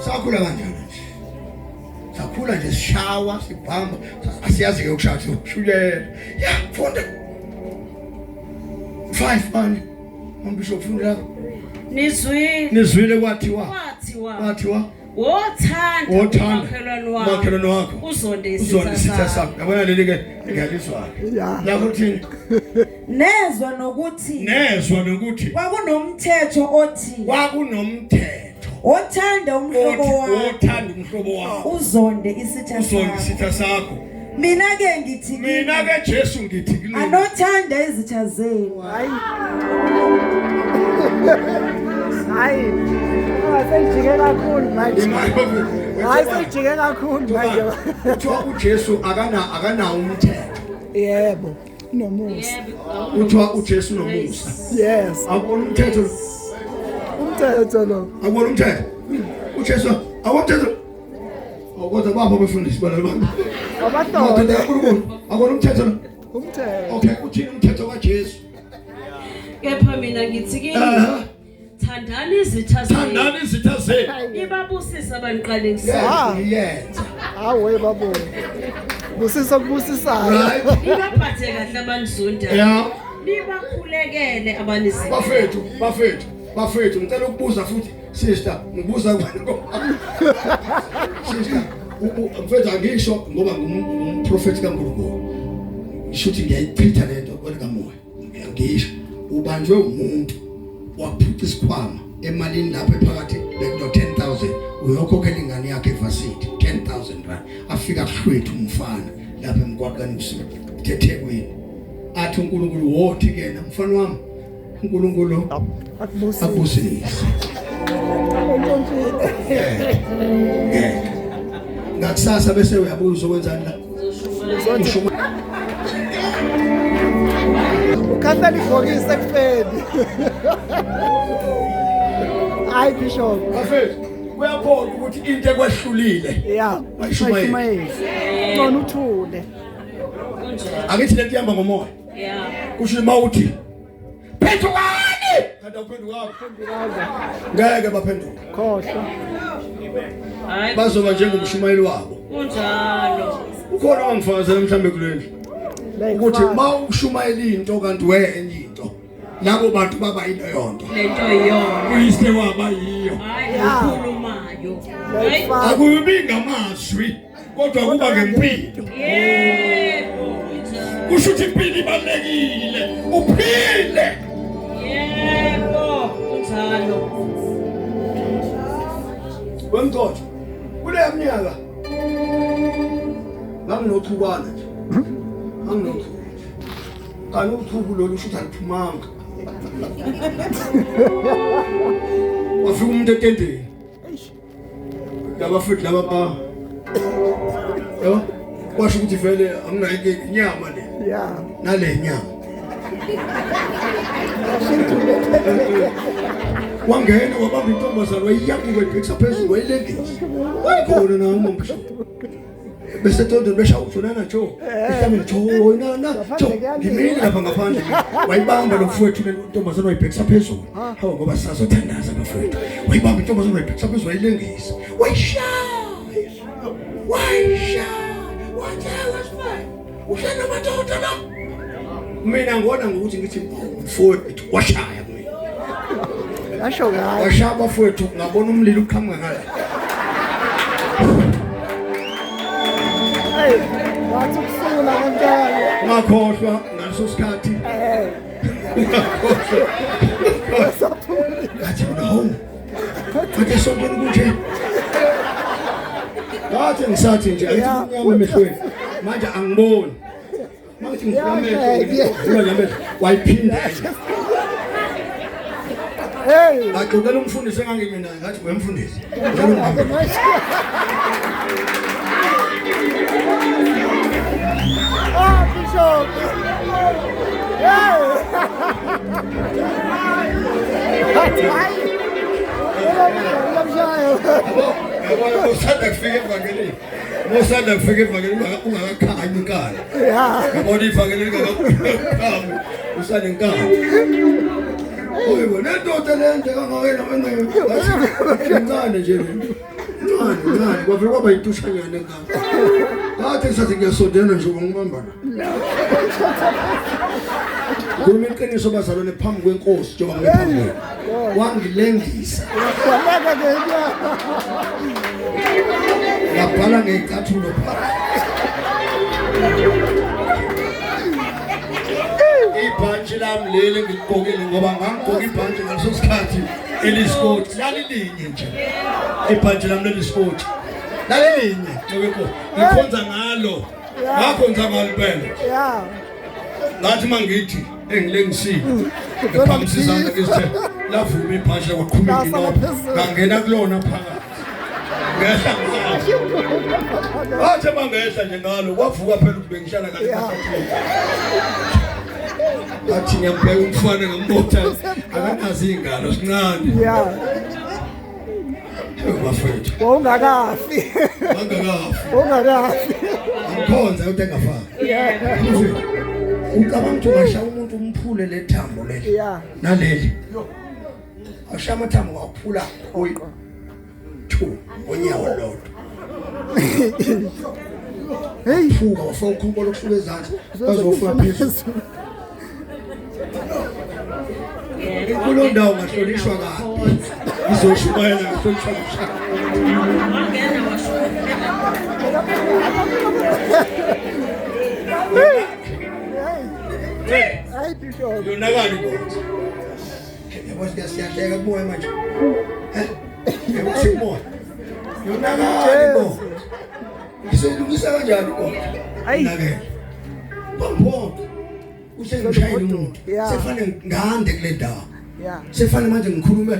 Sakhula kanjani nje? Sakhula nje sishawa sibhamba, asiyazi ke ukushaya sishunyelwa. Ya, funda. 5 manje. Umbisho ufunda lapho. Nizwile Nizwile kwathiwa. kwathiwa Kwathiwa wothanda wothanda umakhelwane wakho umakhelwane wakho uzonde uzonde isitha isitha sakho. sakho. Yabona leli ke ngiyalizwa. Yeah. Lapho uthini? Nezwa nokuthi Nezwa nokuthi kwakunomthetho othi kwakunomthetho othanda umhlobo othi wakho othanda umhlobo wakho uzonde isitha uzonde sakho. isitha sakho. Mina ke ngithi kini, Mina ke Jesu ngithi kini anothanda izitha zenu. Hayi. Hayi. Seyijike kakhulu manje. Hayi seyijike kakhulu manje. Kuthiwa uJesu akana akanawo umthetho. Yebo. Nomusa. Kuthiwa uJesu nomusa. Yes. Akubona umthetho. Umthetho lo. Akubona umthetho. uJesu akubona umthetho. Kodwa bapha abefundisi bana bana. Abantwana. Madoda kaNkulunkulu akubona umthetho lo. Umthetho. Okay, uthini umthetho kaJesu? Kepha mina ngithi kini Aha. thandani izitha zenu. Thandani izitha zenu. Nibabusise abaniqalekisayo. Ah. Iyenza. Hawe babo. Busisa kubusisayo. Right? Nibaphathe kahle abanizondayo. Yeah. Nibakhulekele abanizondayo. Bafethu, bafethu, bafethu ngicela ukubuza futhi sister, ngibuza kwena. Sister, mfethu angisho ngoba ngumprofeti kaNkulunkulu. Ngisho ukuthi ngiyayichitha lento kwelikamoya. Ngisho ubanjwe umuntu waphuca isikhwama emalini lapha ephakathi bekuno 10000 uyokhokhela ingane yakhe evarsity 10000 rand afika kuhlwethu umfana lapha emgwaqeni usuku eThekwini athi uNkulunkulu wothi kena mfana wami uNkulunkulu Akubusise. akubusise. Entshontshile. Ngeke. Ngakusasa bese uyabuya uzokwenzani la? Ushuma. Ukhathela ibhokisi ekufeni. Hayi Bishop. Bafethu, kuyabona ukuthi into ekwehlulile. Yeah. Bayishumayeli. Bayishumayeli. Ngcono uthule. Kunjalo. Akithi lento ihamba ngomoya. Yeah. Kusho uma uthi phendukani, kanti awuphendukanga. Ngeke baphenduke. Khohlwa. Hayi. Bazoba njengomshumayeli wabo. Kunjalo. Ukhona ongifakazela mhlambe kulendlu Like ukuthi fana. uma ushumayela into kanti we enye into labo bantu baba yilo yonto. Lento iyona. Uyise waba yiyo. Hayi Yeah. ukhulumayo. Like Hayi. fana. Akubi ngamazwi kodwa kuba ngempilo. Yebo. Kunjalo. Kusho ukuthi impilo ibalulekile. Uphile. Yebo. Kunjalo. Wemthothi. Kuleya minyaka nganginothukwana nje. Nganginothuku. Kanti uthuku lolu usho ukuthi aliphumanga. Wafika umuntu etendeni. Laba futhi laba ba. Yabo? Kwasho ukuthi vele anginayo inkinga, inyama le. Yeah. Nale nyama. Wangena wabamba intombazane wayiyakuka ibhekisa phezulu wayilengisa. Wayikhona nawe umamsho. Bese tondo besha ujonana jo. Ihlangene jo na jo. Ngimile lapha ngaphandle. Wayibamba lo mfowethu le ntombazane wayibhekisa phezulu. Hawu ngoba sisazothandaza bafowethu. Wayibamba intombazane wayibhekisa phezulu wayilengisa. Wayishaya. Wayishaya. Wathi wasifaya. Ushaya amadoda la. Mina ngibona ngokuthi ngithi mfowethu washaya mina. Yasho kahle. Washaya bafowethu ngabona umlilo uqhamuka ngala. Hey, wathi ukusula ngempela. Ngakhohlwa ngaleso sikhathi. Eh. Ngakhohlwa. Saphuli. Ngathi mina hawu. Ngathi esontweni kunje. Ngathi ngisathi nje ayithi kumnyama emehlweni. Manje angiboni. Mangithi ngivula amehlo, ngivula nje amehlo. Wayiphinda. Hey. Ngaxoxela umfundisi engangimi naye ngathi wemfundisi. Ngicela ungihambe. Ah, Bishop. Hey. Hayi. Uyamshaya. Yabo usanda kufika evangelini. Usanda kufika evangelini ungakakhanyi inkani. Yeah. Yabona ivangeli lingakakhanyi. Usanenkani. Oyibo nendoda lento kangaka wena incane nje. Incane incane kwavele kwaba intushanyana engaka. Ngathi ngisathi ngiyasondela nje ngibamba la. Khuluma iqiniso bazalwane phambi kwenkosi njengoba ngiphambi kwenu. Wangilengisa. Waleka ngenyawo. Ngabhala ngey'cathulo phakathi. Ibhantshi lami leli engiligqokile ngoba ngangigqoka ibhantshi ngaleso sikhathi elisikoti lalilinye nje. Ibhantshi lami lelisikoti lalilinye nceku ngikhonza ngalo. Ngakhonza ngalo impela. Yeah. Ngathi mangithi engilengisile ngiphakamisa izandla ngizithe lavuma ibhantshi kwaqhuma Lasala inkinobho phezulu. ngangena kulona phakathi. Ngehla ngalo. Wathi mangehla nje ngalo kwavuka phela ukuthi bengihlala kahle emahlathini. Ngathi ngiyambheka umfana ngambotha akanazo izingalo sincane. Yeah. Hey bafethu. Wawungakafi. Wangakafi. Wawungakafi. Angikhonza ukuthi engafaki. Yebo. Ucabanga ukuthi ungashaya umuntu umphule le thambo leli. Yeah. Naleli. Ashaya amathambo ngaphula oyi 2 onyawo lodwa. Hey. Phuka wafaka ukhumbo lokusuka ezansi bazofika phezulu. Yebo. Kulo ndawo ngahlonishwa kabi. Ngizoshumayela ngahlonishwa kabi. Wangena washumayela. Hey. Hayi Bishop. Yonakala inkonzo. Yabo siyahleka kumoya manje. Eh? Yabo sikumoya. Yonakala inkonzo. Ngizoyilungisa kanjani inkonzo? Ayi. Yonakele. Bambonke. Usengishayela umuntu. Yeah. Sekufanele ngande kule ndawo. Yeah. Sekufanele manje ngikhulume.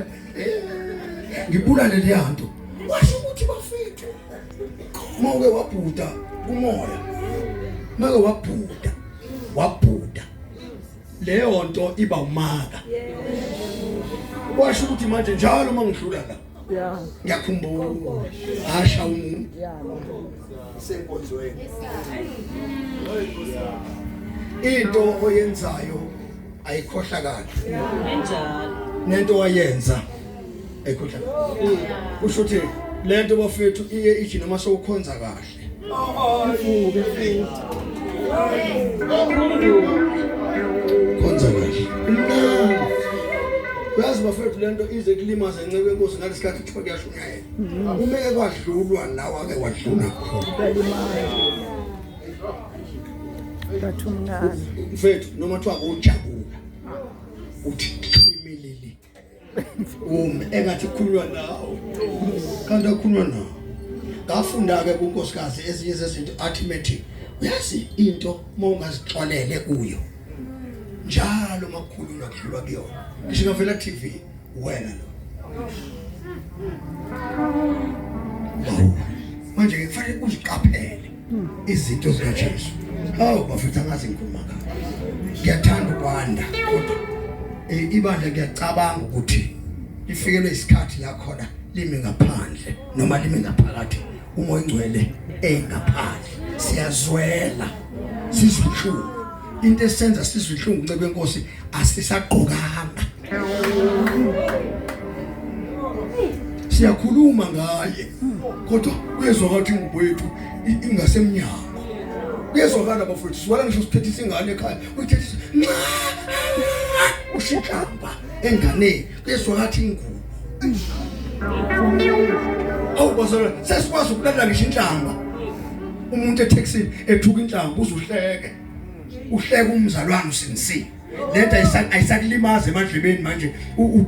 Ngibulale leyanto. Washo ukuthi bafethu mawuke wabhuda kumoya. Make wabhuda. Wabhuda. Leyo nto iba umaka. Washo ukuthi manje njalo uma ngidlula la. Yeah. Ngiyakhumbula. Asha umuntu. Yeah. Senkonzweni. Into oyenzayo ayikhohlakali. Enjalo. Nento wayenza ayikhohlakali. Kusho ukuthi lento bafethu iye ithi noma sowukhonza kahle. Ivuke futhi. Khonza kahle. Kumnandi. Uyazi bafethu lento ize kulimaza inceke yenkosi ngalesikhathi kuthiwa kuyashunyayelwa. Umeke kwadlulwa la wake wadlula khona. Uyalimala. Bathi umncane. Mfethu noma kuthiwa kujabula. Uthi imilili. Ume engathi kukhulunywa nawe. Kanti akukhulunywa nawe. Ngafunda ke kunkosikazi ezinye zezinto athi methi uyazi into uma ungazixolele kuyo. Njalo makukhulunywa kudlulwa kuyona. Ngisho ngavela TV wena lo. Wow. Manje ke kufanele uziqaphele izinto zikaJesu. Hawu bafethu angazi ngikhuluma ngani. Ngiyathanda ukwanda kodwa ibandla ngiyacabanga ukuthi lifikelwe isikhathi la khona limi ngaphandle noma limi ngaphakathi umoya ongcwele engaphandle. Siyazwela sizwe inhlungu. Into esenza sizwe inhlungu ncebe yenkosi asisagqokanga. Siyakhuluma ngaye kodwa kuyezwakala ukuthi ingubo yethu ingasemnyango. Kuyezwakala bafowethu siwala ngisho sithethisa ingane ekhaya uyithethisa nxa ushinhlamba enganeni kuyezwakala ukuthi ingubo. Awu bazalwane sesikwazi ukulalela ngisho inhlamba. Umuntu etaxini ethuka inhlamba uzuhleke. Uhleke umzalwane usinisile. Lento ayisakulimaza emadlebeni manje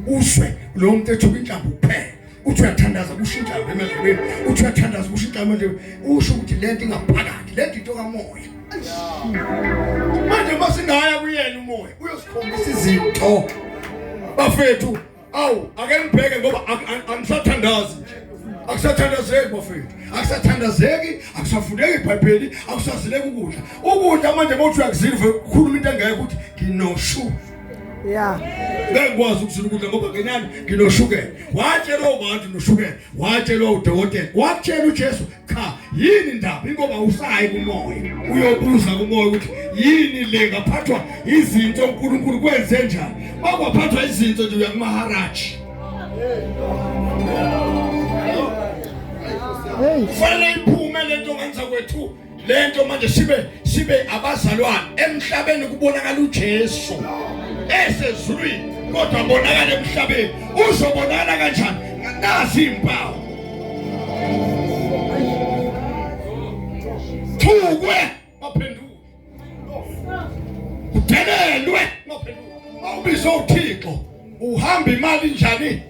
uzwe lo muntu ethuka inhlamba kuphela. Uthi uyathandaza kusho inhlamba emadlebeni, uthi uyathandaza kusho inhlamba emadlebeni. Usho ukuthi lento ingaphakathi, lento into kamoya. Manje uma singaya kuyena umoya uyosikhombisa izinto. Bafethu, awu ake ngibheke ngoba angisathandazi nje. Akusathandazeki bafethu. Akusathandazeki, akusafundeki iBhayibheli, akusazileki ukudla. Ukudla manje mawuthi uyakuzila uve ukhuluma into engekho ukuthi nginoshu. Yeah. Ngeke ngikwazi ukuzila ukudla ngoba nginani nginoshukela. Watshelwa ubani noshukela? Watshelwa udokotela. Watshela uJesu cha yini indaba ingoba usayi kumoya. Uyobuza kumoya ukuthi yini le ngaphathwa izinto uNkulunkulu kwenze njani? Makwaphathwa izinto nje uya kumaharaji. Hey. Kufanele iphume lento ngenza kwethu lento manje sibe abazalwane emhlabeni kubonakala uJesu esezulwini kodwa bonakala emhlabeni. Uzobonakala kanjani? Nazi impawu. Thukwe baphenduke, udelelwe baphenduke. Mawubizwa uThixo uhamba imali njani?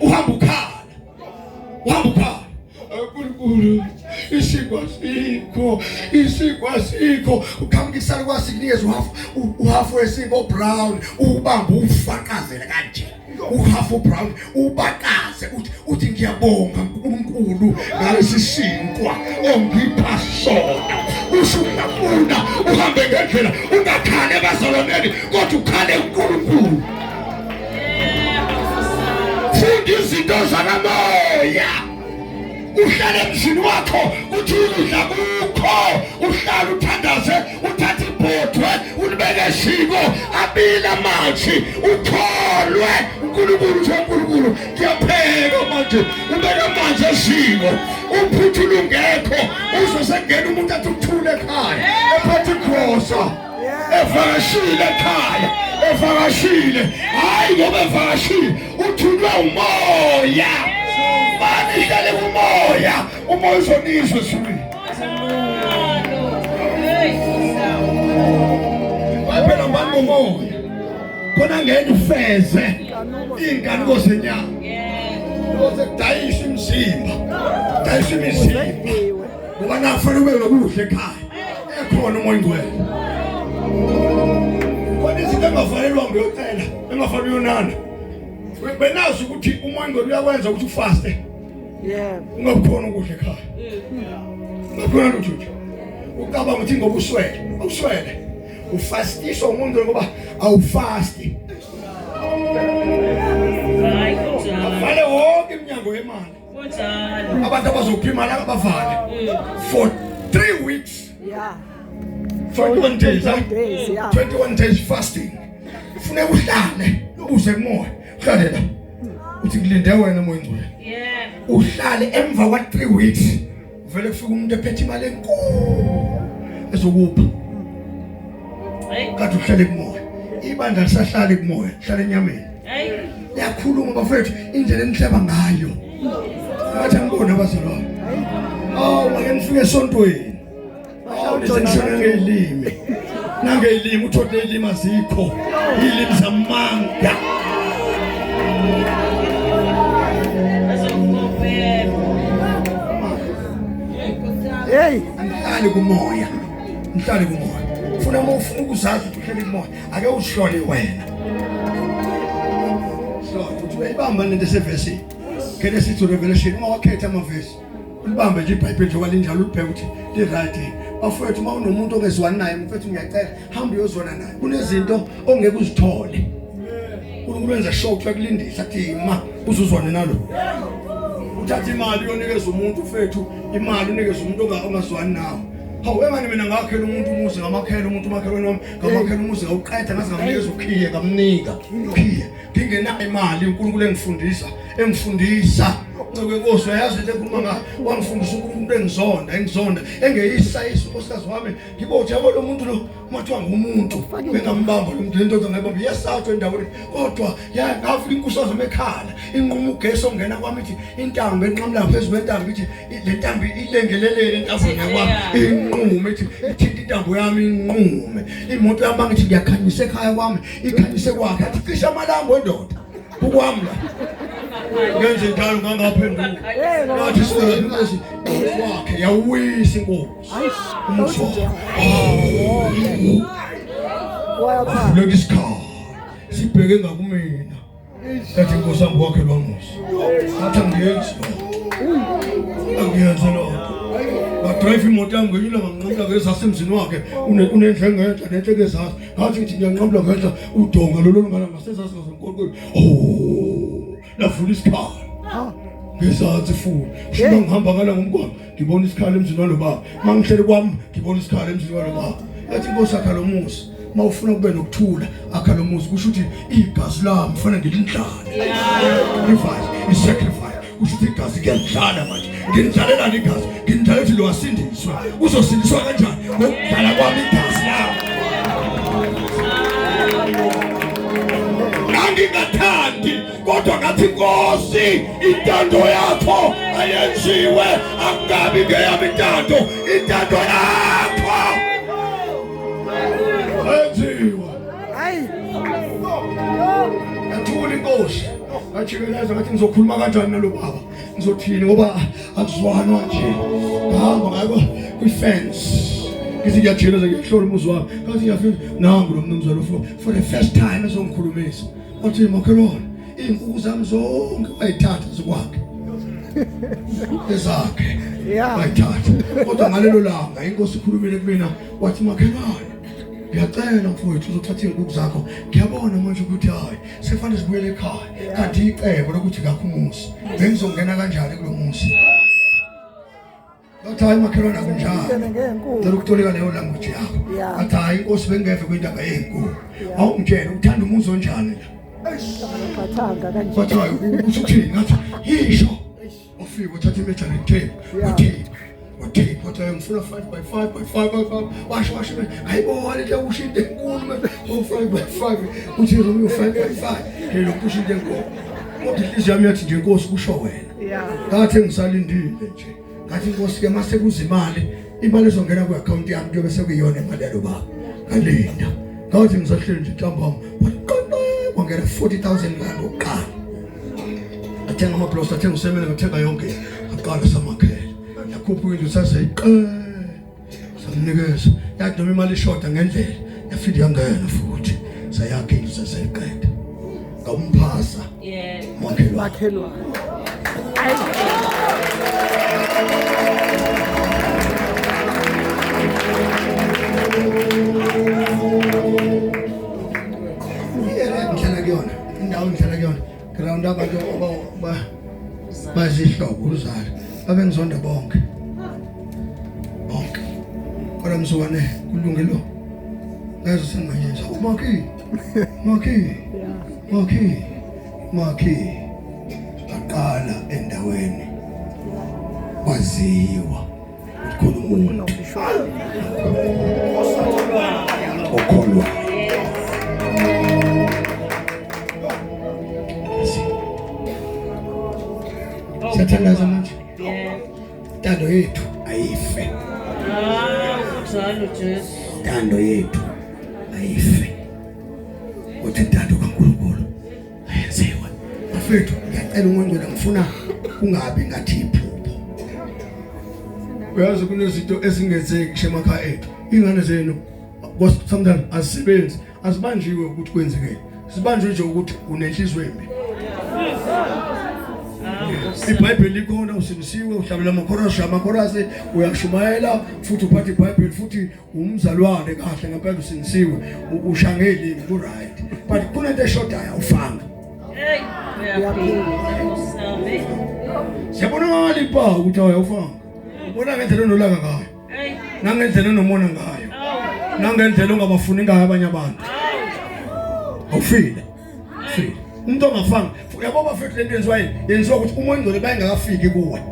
Uhamba ukhala, uhamba ukhala. uNkulunkulu isinkwa sikho, isinkwa sikho. Uqhamuka isalukwazi sikunikeza uhafu wesinkwa brown, ubamba ufaqazele kanje. Uhafu brown ubaqaze uthi ngiyabonga uNkulunkulu ngalesi sinkwa ongipha sona. Usungafuna uhambe ngendlela ungakhali ebazalwaneni kodwa ukhale uNkulunkulu. Funda izinto zakamoya. Uhlale emzini wakho uthi ukudla kukho, uhlale uthandaze, uthathe ibhodwe ulibeke eziko, abile amanzi, ukholwe uNkulunkulu. Uthi uNkulunkulu ngiyapheka manje, ubeke amanzi eziko, uphuthule ungekho, uzosengena umuntu athi uthule ekhaya, ephethe igrosa, evakashile ekhaya, evakashile. Hayi ngoba evakashile uthunywe umoya. Mani hlale kumoya, umoya uzonizwa ezulwini. Phela mani umoya khona ngeke ufeze iy'nkanuko zenyama. Uze kudayiswe imizimba, dayiswe imizimba ngoba nakufanele ube nokudla ekhaya ekhona umoya ongcwele. Khona izinto engafanele uhambe uyocela, engafanele uyonana. Benazi ukuthi umoya ongcwele uyakwenza ukuthi ufaste. Yebo. Ungakhona ukudla ekhaya. Ungakhona lutho nje. Ucabanga ukuthi ngoba uswele, awuswele. Ufastiswa umuntu ngoba awufasti. Hayi kunjalo. Avale wonke iminyango yemali. Kunjalo. Abantu abazopha imali abavale for 3 weeks. Yeah. 21 days, 21 days, yeah. 21 days fasting. Funeka uhlale uze kumoya. Uhlale la. Uthi ngilinde wena moya ongcwele. Yebo. Uhlale emva kwa 3 weeks. Vele kufika umuntu ephethe imali enkulu ezokupha. Hayi. Kade uhlale kumoya. Ibandla lisahlale kumoya, hlale enyameni. Hayi. Liyakhuluma bafethu indlela enihleba ngayo. Ngathi angibona abazalwane. Awu make nifike esontweni. Awu nishona ngeyilimi. Nangeyilimi uthole ilimi azikho. Ilimi zamanga. Azokubheka. Hey, Angihlali kumoya. Ngihlali kumoya. Funa uma ufuna ukuzazi ukuthi uhleli kumoya, ake uzihlole wena. Hlole uthi uyayibamba lento esevesini. Genesis to Revelation ungawakhetha amavesi. Ulibambe nje iBhayibheli njengoba linjalo ulibheke ukuthi li-right. Bafowethu uma unomuntu ongezwani naye mfethu ngiyacela hamba uyozwana naye. Kunezinto ongeke uzithole. uNkulunkulu wenza sure ukuthi uyakulindisa athi ma uzuzwane nalo. Uthatha imali uyonikeza umuntu mfethu, imali unikeza umuntu ongazwani nawe. Hawu engani mina ngakhela umuntu umuzi ngamakhela umuntu umakhelwane wami ngamakhela umuzi ngawuqeda ngaze ngamnikeza ukhiye ngamnika ukhiye ngingenayo imali uNkulunkulu engifundisa engifundisa Nceke Nkosi uyayazi into ekhuluma ngayo wangifundisa uNkulunkulu engizonda engizonda engeyisa unkosikazi wami ngibothi yabo lo muntu lo mathiwa ngumuntu bengambamba lo muntu lendoda ngayibamba iyasatshwa endaweni kodwa ngafika inkosikazi wami ekhala inquma ugesi ongena kwami ithi intambo enqamula phezu kwentambo ithi le ntambo ilengelelele entabweni yakwami inqume ithi ithinta intambo yami inqume imoto yami bangithi ngiyakhanyisa ekhaya kwami ikhanyise kwakhe athi cisha amalambu endoda kukwami la ngenze njalo ngangaphenduka ngathi sifike inkosi wakhe yawisa inkosi umuzi wakhe wavuleka isikhala sibheke ngakumina Yathi inkosi yami wakhe lwamuzi. Ngathi angiyenzi loo. Angiyenzi loo nto. Ngadrive imoto yami ngenyula nganqamula ngezasi emzini wakhe unendlu engenhla nenhle ngezasi. Ngathi ngithi ngiyanqamula ngenhla udonga lolu olungana ngasezasi ngasenkolweni. Oh, lavula isikhala. Ngezansi futhi. Kusho ngihamba ngala ngomgwaqo ngibona isikhala emzini walo baba. Mangihleli kwami ngibona isikhala emzini walo baba. Yathi inkosi akha lo muzi. Uma ufuna kube nokuthula akha lo muzi kusho ukuthi igazi lami kufanele ngilindlale. Sacrifice, i-sacrifice. Kusho ukuthi igazi ngiyalidlala manje. Ngilidlalelani igazi? Ngilidlala ukuthi lo asindiswe. Uzosindiswa kanjani? Ngokudlala kwami igazi lami. Ngangingathandi kodwa ngathi Nkosi intando yakho ayenziwe angabi ngeyami intando intando yakho ayenziwe Hayi. Yathula inkosi ngajikeleza ngathi ngizokhuluma kanjani nalo baba ngizothini ngoba akuzwanwa nje ngihamba ngakho kwi-fence ngithi ngiyajikeleza ngiyahlola umuzi wami ngathi ngiyafika nangu lo mnumzane for the first time ezongikhulumisa Wathi makhelwane iy'nkuku zami zonke wayithatha zikwakhe ezakhe wayithatha kodwa ngalelo langa inkosi ikhulumile kumina wathi makhelwane ngiyacela mfowethu uzothatha iy'nkuku zakho ngiyabona manje ukuthi hhayi sekufanele sibuyele ekhaya kanti icebo lokuthi ngakho umuzi bengizongena kanjani kulo muzi Ngathi hayi makhelwane akunjalo. Ngicela ukutolika leyo language yakho. Ngathi hayi inkosi bengeve kwindaba yezinkulu. Awungitshele uthanda umuzi onjani la? Phathanga kanje. Wathi hayi usuthini? Ngathi yisho. Wafika wathatha i-measuring tape. Wathi wathi wathi ngifuna 5 by 5 by 5 by 5. Washo washo hayibo le nto usho into enkulu manje. Oh 5 by 5 uthi Romeo 5 by 5. Hey lokhu usho into enkulu. Kodwa inhliziyo yami yathi nje inkosi kusho wena. Ngathi ngisalindile nje. Ngathi inkosi ke mase kuza imali, imali ezongena kwi-account yami kuyobe sekuyiyona imali yalo baba. Ngalinda. Ngathi ngisahleli nje ntambama, waqonda kwangena 40000 rand oqala. Athenga amablosi, athenga usemene, ngathenga yonke. Aqala samakhela. Yakhuphuka indlu saseyiqe. Samnikeza. Yathi noma imali ishoda ngendlela, yafika yangena futhi. Sayakha indlu saseyiqeda. Ngamphasa. Yebo. Makhelwane. Makhelwane. I-area ngihlala kuyona, indawo engihlala kuyona, ground abantu bazihlobo uzalo. Babengizonda bonke. Bonke. Kodwa mzukwane kulungelo. Ngaze sengayenza. Makhi. Makhi. Makhi. Makhi. Aqala endaweni kwaziwa ukuthi khona umuntu okholwa. Siyathandaza manje. Yebo. Intando yethu ayife. Ah, kunjalo Jesu. Intando yethu ayife. Uthi intando kaNkulunkulu ayenziwe. Bafethu, ngiyacela uMoya ngifuna kungabi ngathi iphupho. Uyazi kunezinto ezingenzeki ngisho emakhaya ethu. Ingane zenu sometimes azisebenzi, azibanjiwe ukuthi kwenzekeni. Sibanjwe nje ukuthi unenhliziyo embi. iBhayibheli likhona, usindisiwe, uhlabela amakhorasi, amakhorasi, uyashumayela futhi uphatha iBhayibheli futhi umzalwane kahle ngempela usindisiwe, ushangeli ku right. But kunento eshodayo awufanga. Hey, uyaphila Nkosi yami. Siyabona ngalipa ukuthi awufanga. Ubona ngendlela onolaka ngayo. Hey. Nangendlela onomona ngayo. Nangendlela ongabafuni ngayo abanye abantu. Awufile. Ufile. Umuntu ongafanga, uyabo bafethu lento yenziwa yini? Yenziwa ukuthi umoya ongcwele bayengakafiki kuwe.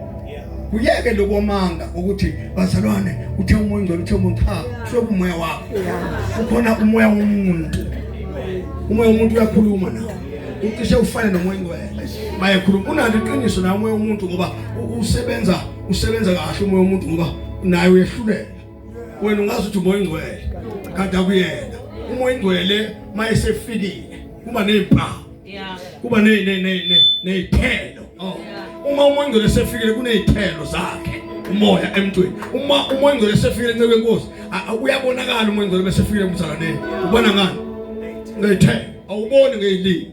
Kuyeke lokwamanga ukuthi bazalwane uthe umoya ongcwele uthe umuntu cha, kusuke umoya wakho. Ukhona umoya womuntu. Umoya womuntu uyakhuluma nawe. Ucishe ufane nomoya ongcwele. Mayekhuluma unalo iqiniso naye umoya womuntu ngoba usebenza kahle umoya womuntu ngoba naye uyehlulela. Wena ungazi ukuthi umoya ongcwele kanti akuyena. Umoya ongcwele mayesefikile kuba nezimpawu. Yeah. Kuba nezithelo. Uma umoya ongcwele sefikile kunezithelo zakhe umoya emntwini. Uma umoya ongcwele sefikile encekweni yenkosi, uyabonakala umoya ongcwele bese fikile emzalwaneni. Ubona ngani? Ngezithelo. Awuboni ngezilimi.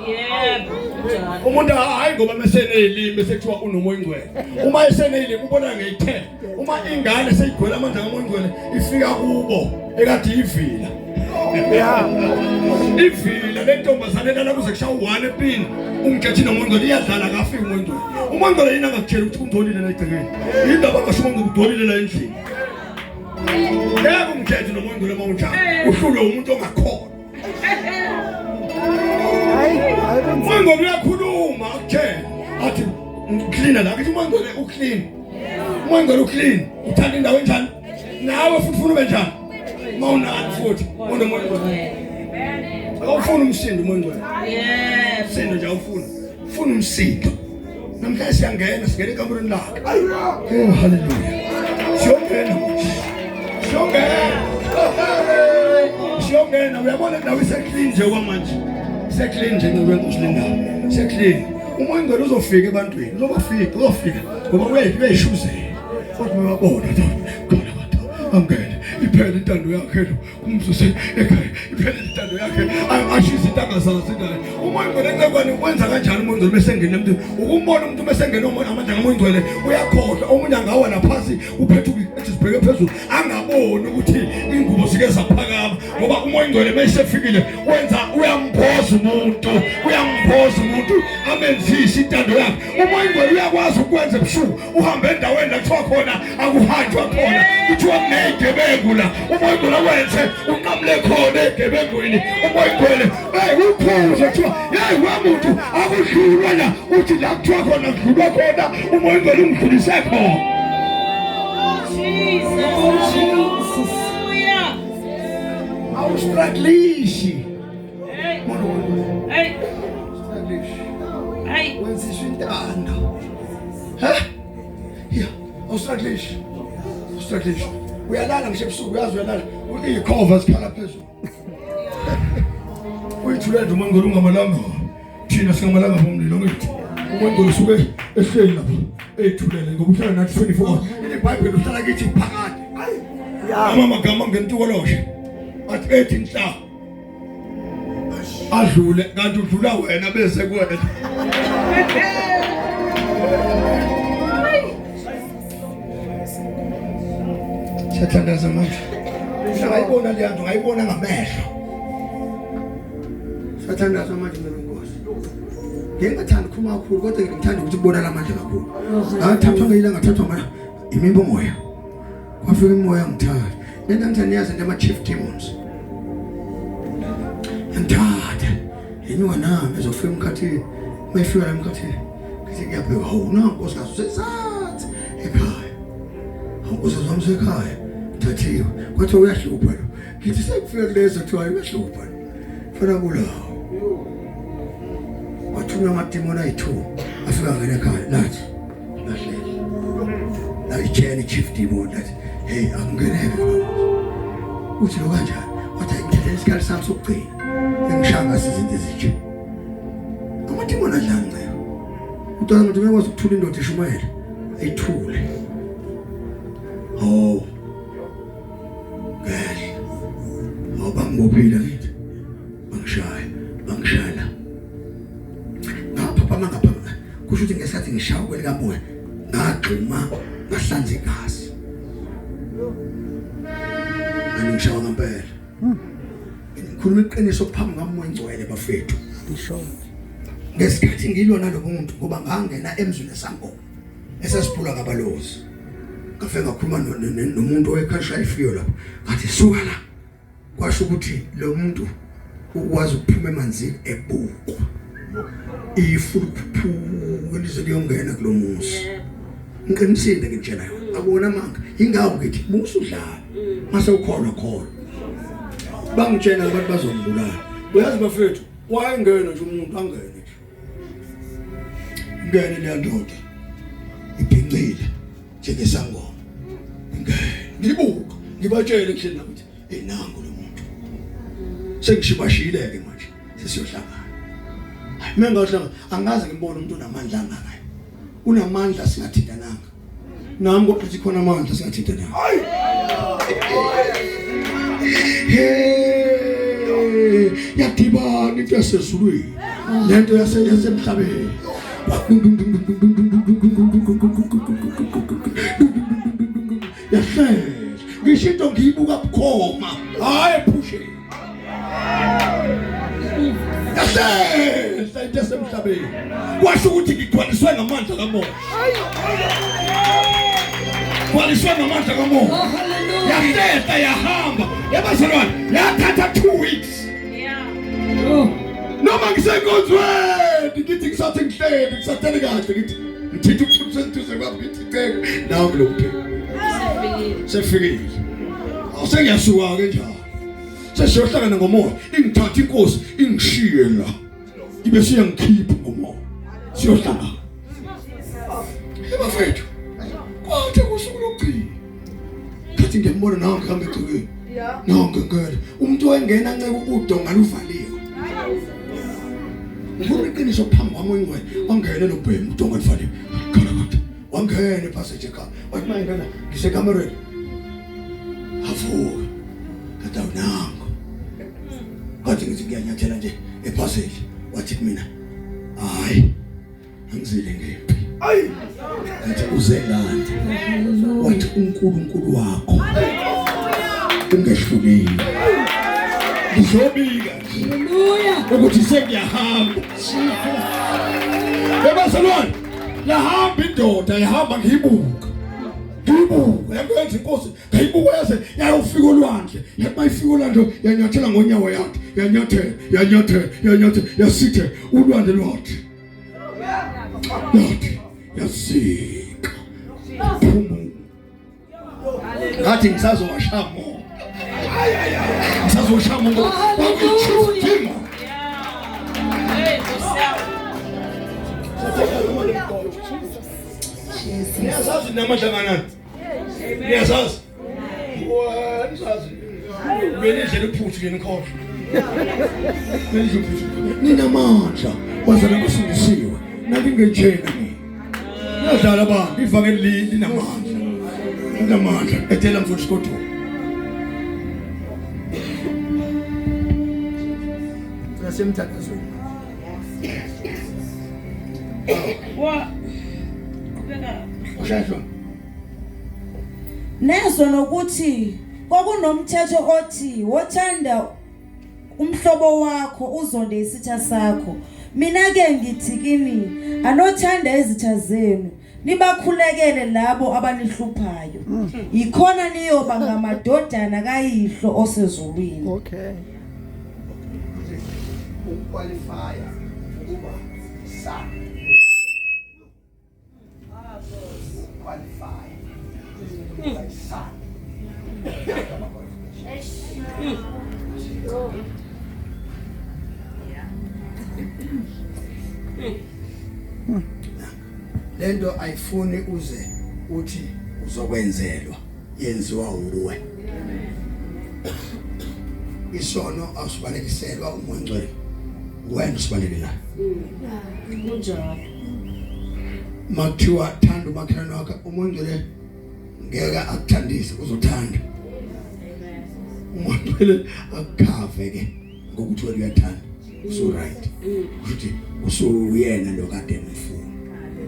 Yebo. Kunjalo. Umuntu hayi ngoba mesenezilimi bese kuthiwa unomoya ongcwele. Uma esenezilimi ubona ngezithelo. Uma ingane seyigcwele amandla kamoya ongcwele ifika kubo ekade ivila. Ivila le ntombazane lana kuze kushaya u1 epini. Ungitshethi nomoya ongcwele iyadlala akafiki umoya ongcwele. Umoya ongcwele yini angakutsheli ukuthi ungcolile la egcekeni. Indaba kasho umoya ongcwele ugcolile la endlini. Ngeke ungitshethi nomoya ongcwele uma unjalo. Uhlulwe umuntu ongakholwa. Hayi, hayi kunzima. Umoya ongcwele uyakhuluma akutshele. Athi clean la, ngithi umoya ongcwele uclean. Umoya ongcwele uclean. Uthanda indawo enjani? Nawe futhi ufuna ube njani? Mawunani futhi unomoya ongcwele. Awufuni umsindo umoya ongcwele. Yebo. Umsindo nje awufuni. Ufuna umsindo. Namhlanje siyangena, singena ekamerweni lakhe. Oh hallelujah. Siyongena. Siyongena. Siyongena. Uyabona indawo ise-clean nje kwamanje. Ise-clean nje nceku yenkosi le ndawo. Ise-clean. Umoya ongcwele uzofika ebantwini. Uzobafika, uzofika ngoba uyayishuzela. Futhi uyabona khona abantu angene. Iphele intando yakhe lo. Umsuse ekhaya. Iphele intando yakhe. Ashise into angazazi naye. Umoya ongcwele ncekwane wenza kanjani umoya ongcwele bese engena emntwini? Ukumbona umuntu bese engena umoya amandla kamoya ongcwele uyakhohlwa. Omunye angawa naphansi uphethuke ethi sibheke phezulu angaboni ukuthi ingubo zike zaphakama ngoba umoya ongcwele mesefikile wenza uyamphoza umuntu, uyamphoza umuntu amenzise intando yakhe. Umoya ongcwele uyakwazi ukwenza ebusuku uhambe endaweni la kuthiwa khona akuhanjwa khona, kuthiwa kunezigebengu la. Umoya ongcwele wenze unqamule khona egebengwini. Umoya ongcwele hey ukhuze kuthiwa hey wemuntu akudlulwa la, uthi la kuthiwa khona kudlulwa khona, umoya ongcwele ungidlulise khona. Jesus. Hallelujah. Awustraglishi. Hey. Hey. Hey. Wenziswa intando. Ha? Yeah, awustraglishi. Awustraglishi. Uyalala ngisho ebusuku uyazi uyalala. Ikhova zikhala phezulu. Uyithulele nje umoya ongcwele ungamalanga. Thina singamalanga bomlilo ngithi. Umoya ongcwele usuke ehleli lapha eyithulele ngoba uhlala nathi 24 hours. IBhayibheli uhlala kithi phakade. Yeah. Ama magama ngentukoloshe. Athi ethi nhla. Adlule kanti udlula wena bese kuwena. Siyathandaza manje. Ngayibona le nto, ngayibona ngamehlo. Siyathandaza manje mina Nkosi. Ngingathanda ukukhuluma kakhulu kodwa ngithanda ukuthi kubona lamandla kakhulu. Ngathathwa ngeyila ngathathwa manje imimoya. Kwafika imoya ngithatha. Lento ngithanda niyazi into ama chief demons. Ngithatha. Yenyuka nami ezofika emkhathini. Mayifika la emkhathini. Ngithi ngiyabheka hawu nangu nkosikazi usesathi ekhaya. Hawu nkosikazi wami usekhaya. Thathiwe. Kwathiwa uyahlupha lo. Ngithi sekufika kulezo kuthiwa uyahlupha lo. Fana bulawo. Wathunywa amadimoni ayi-2 afika ngena ekhaya nathi lahleli. La itshela i-chief demon lathi hey akungeneke kulo. Uthi lo kanjani? Wathi ngithathe isikali sami sokugcina. Engishaya ngaso izinto ezinje. Amadimoni adlani ncebo. Uthola ukuthi uyakwazi ukuthula indoda ishumayela. Ayithule. Oh. Ngehla. Hawu bangibophile ngithi. Bangishaya, bangishaya. Ngapha ngapha kusho ukuthi ngesikhathi ngishaya kwelikamoya ngagxuma ngahlanza igazi. Ngangishaya ngempela. Ngikhuluma iqiniso phambi kaMoya Ngcwele bafethu. Ngisho. Ngesikhathi ngilwa nalomuntu ngoba ngangena emzini esangoma esasiphula ngabalozi. Ngafike ngakhuluma nomuntu owekhasha ifiyo lapha. Ngathi suka la. Kwasho ukuthi lo muntu ukwazi ukuphuma emanzini ebukwa. Ifu likhuphuka lize liyongena kulomuzi. Ngiqinisile ngitshela yona. Akuwona amanga. Ingawo ngithi musu udlala. Mase ukholwa kholwa. Bangitshela abantu bazongibulala. Uyazi bafethu wayengena nje umuntu angene nje. Ngene leya ndoda. Ibhincile njengesangoma. Ngene. Ngibuka ngibatshele kuhleli ukuthi hey nangu lo muntu. Sengishibashile ke manje sesiyohlangana. Hayi mina ngahlangana angaze ngibone umuntu onamandla angaka. Unamandla singathintananga. Nami kodwa uthi khona amandla singathintananga. Hayi. Hey, yadibana into yasezulwini lento yasemhlabeni. Yahlehla. Ngisho into ngiyibuka bukhoma. Hayi ephusheni. Yahlehla into yasemhlabeni. Kwasho ukuthi ngigcwaliswe ngamandla kamoya. Gcwaliswe ngamandla kamoya. Yahlehla yahamba. Yabazalwane, yathatha 2 weeks. Yeah. Noma ngisenkonzweni ngithi ngisathi ngihleli ngisathele kahle ngithi ngithinta umfundisi eduze kwami ngithi ceke nawe lo mphelo. Sefikile. Sefikile. Awusengiyasuka ke njalo. Sesiyohlangana ngomoya ingithatha inkosi ingishiye la. Ibe siyangikhipha ngomoya. Siyohlangana. Ebafethu. Kwathi kusuku lokugcina. Ngathi ngiyambona nawe ngihamba egcekeni. Nange ngeke. Umuntu wayengena nceke udonga luvaliwe. Ngifuna iqiniso phambi kwami oyingcwele. Wangena nobhemu udonga luvaliwe. Khala kodwa. Wangena epassage ekhaya. Wathi mayengena ngisekamereni. Avuka. Ngathi awunango. Ngathi ngithi ngiyanyathela nje epassage. Wathi kumina hayi angizile ngempi. Ayi. Ngathi uze ngani? Wathi uNkulunkulu wakho ungehlulile. Ngizobika nje Hallelujah. ukuthi sengiyahamba. Ebazalwane, yahamba indoda yahamba ngiyibuka. Ngiyibuka yakwenza inkosi ngayibuka yaze yayofika olwandle. Yathi mayifika olwandle yanyathela ngonyawo yathi yanyathela yanyathela yanyathela yasithe ulwandle lwathi. Yathi yasika. Phuma. Ngathi ngisazowashaya mo. Ngisazowashaya mo ngoba kwakuyi-chief demon. Hey, Nkosi yami. Niyazazi namandla kanani? Niyazazi? Wa, nizazi. Mina indlela iphuthu yena ikhohlwa. Mina indlela iphuthu. Ninamandla bazana basindisiwe. Nakingenjena mina. Niyadlala abantu, ivangeli linamandla. Linamandla. Etela mfundisi kodwa. Sisemthandazweni. Wa qhubeka. Ushayiswa. Nezwa nokuthi kwakunomthetho othi wothanda umhlobo wakho uzonde isitha sakho. Mina ke ngithi kini anothanda izitha zenu nibakhulekele labo abanihluphayo. Yikhona niyoba ngamadodana kaYihlo osezulwini. Okay. Uqualify ukuba son. Qualify. Ukuba son. Lento ayifuni uze uthi uzokwenzelwa, yenziwa uwe. Isono awusibalekiselwa uMoya oNgcwele, wena usibalekelayo. Kunjalo. Makuthiwa thanda umakhelwane wakho, uMoya oNgcwele ngeke akuthandise, uzothanda. uMoya oNgcwele akukhave ke ngokuthi wena uyathanda, usu right, kusho usuyena lo kade emfuna.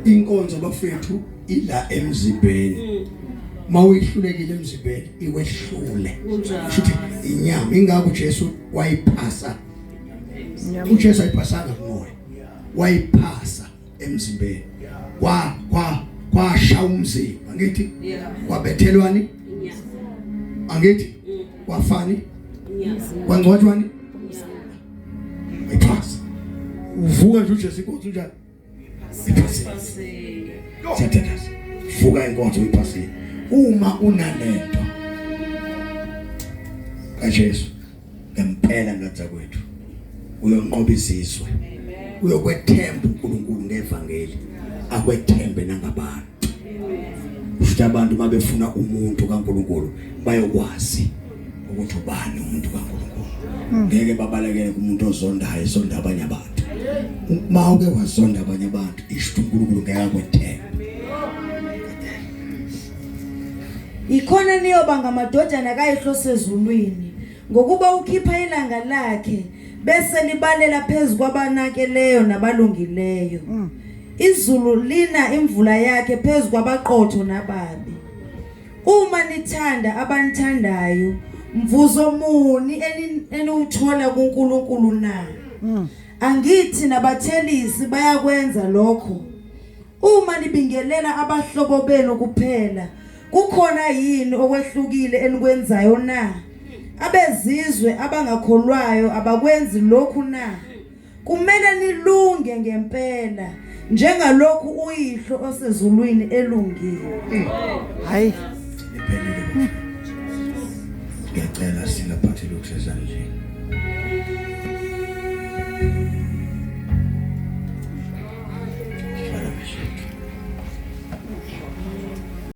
Inkonzo bafethu ila emzimbeni, mawuyihlulekile emzimbeni iwehlule, kusho inyama. Ingakho uJesu wayiphasa, uJesu ayiphasanga kumoya, wayiphasa emzimbeni, kwa kwa kwasha umzimba, ngithi kwabethelwani, angithi kwafani, kwangcwatshwani, ayiphasa. Uvuka nje uJesu inkonzo njani? Iphasile. Siyathandaza. Vuka inkonzo uyiphasile. Uma unalento kaJesu ngempela ngathi kwethu uyonqoba izizwe, uyokwethemba uNkulunkulu ngevangeli, akwethembe nangabantu. Futhi abantu mabefuna umuntu kaNkulunkulu bayokwazi ukuthi ubani umuntu kaNkulunkulu. Ngeke babalekele kumuntu ozondayo, esonda abanye abantu. Uma uke wazonda abanye abantu, isho uNkulunkulu ngeke akwethembe. Ikhona niyoba ngamadodana kaYihlo sezulwini, ngokuba ukhipha ilanga lakhe bese libalela phezu kwabanakeleyo nabalungileyo. Izulu lina imvula yakhe phezu kwabaqotho nababi. Uma nithanda abanithandayo, mvuzo muni eniwuthola kuNkulunkulu na? Angithi nabathelisi bayakwenza lokho? Uma nibingelela abahlobo benu kuphela, kukhona yini okwehlukile enikwenzayo na? Abezizwe abangakholwayo abakwenzi lokhu na? Kumele nilunge ngempela njengalokhu uYihlo osezulwini elungile. Hayi. Iphelile. Ngiyacela singaphathi lokhu sezandleni.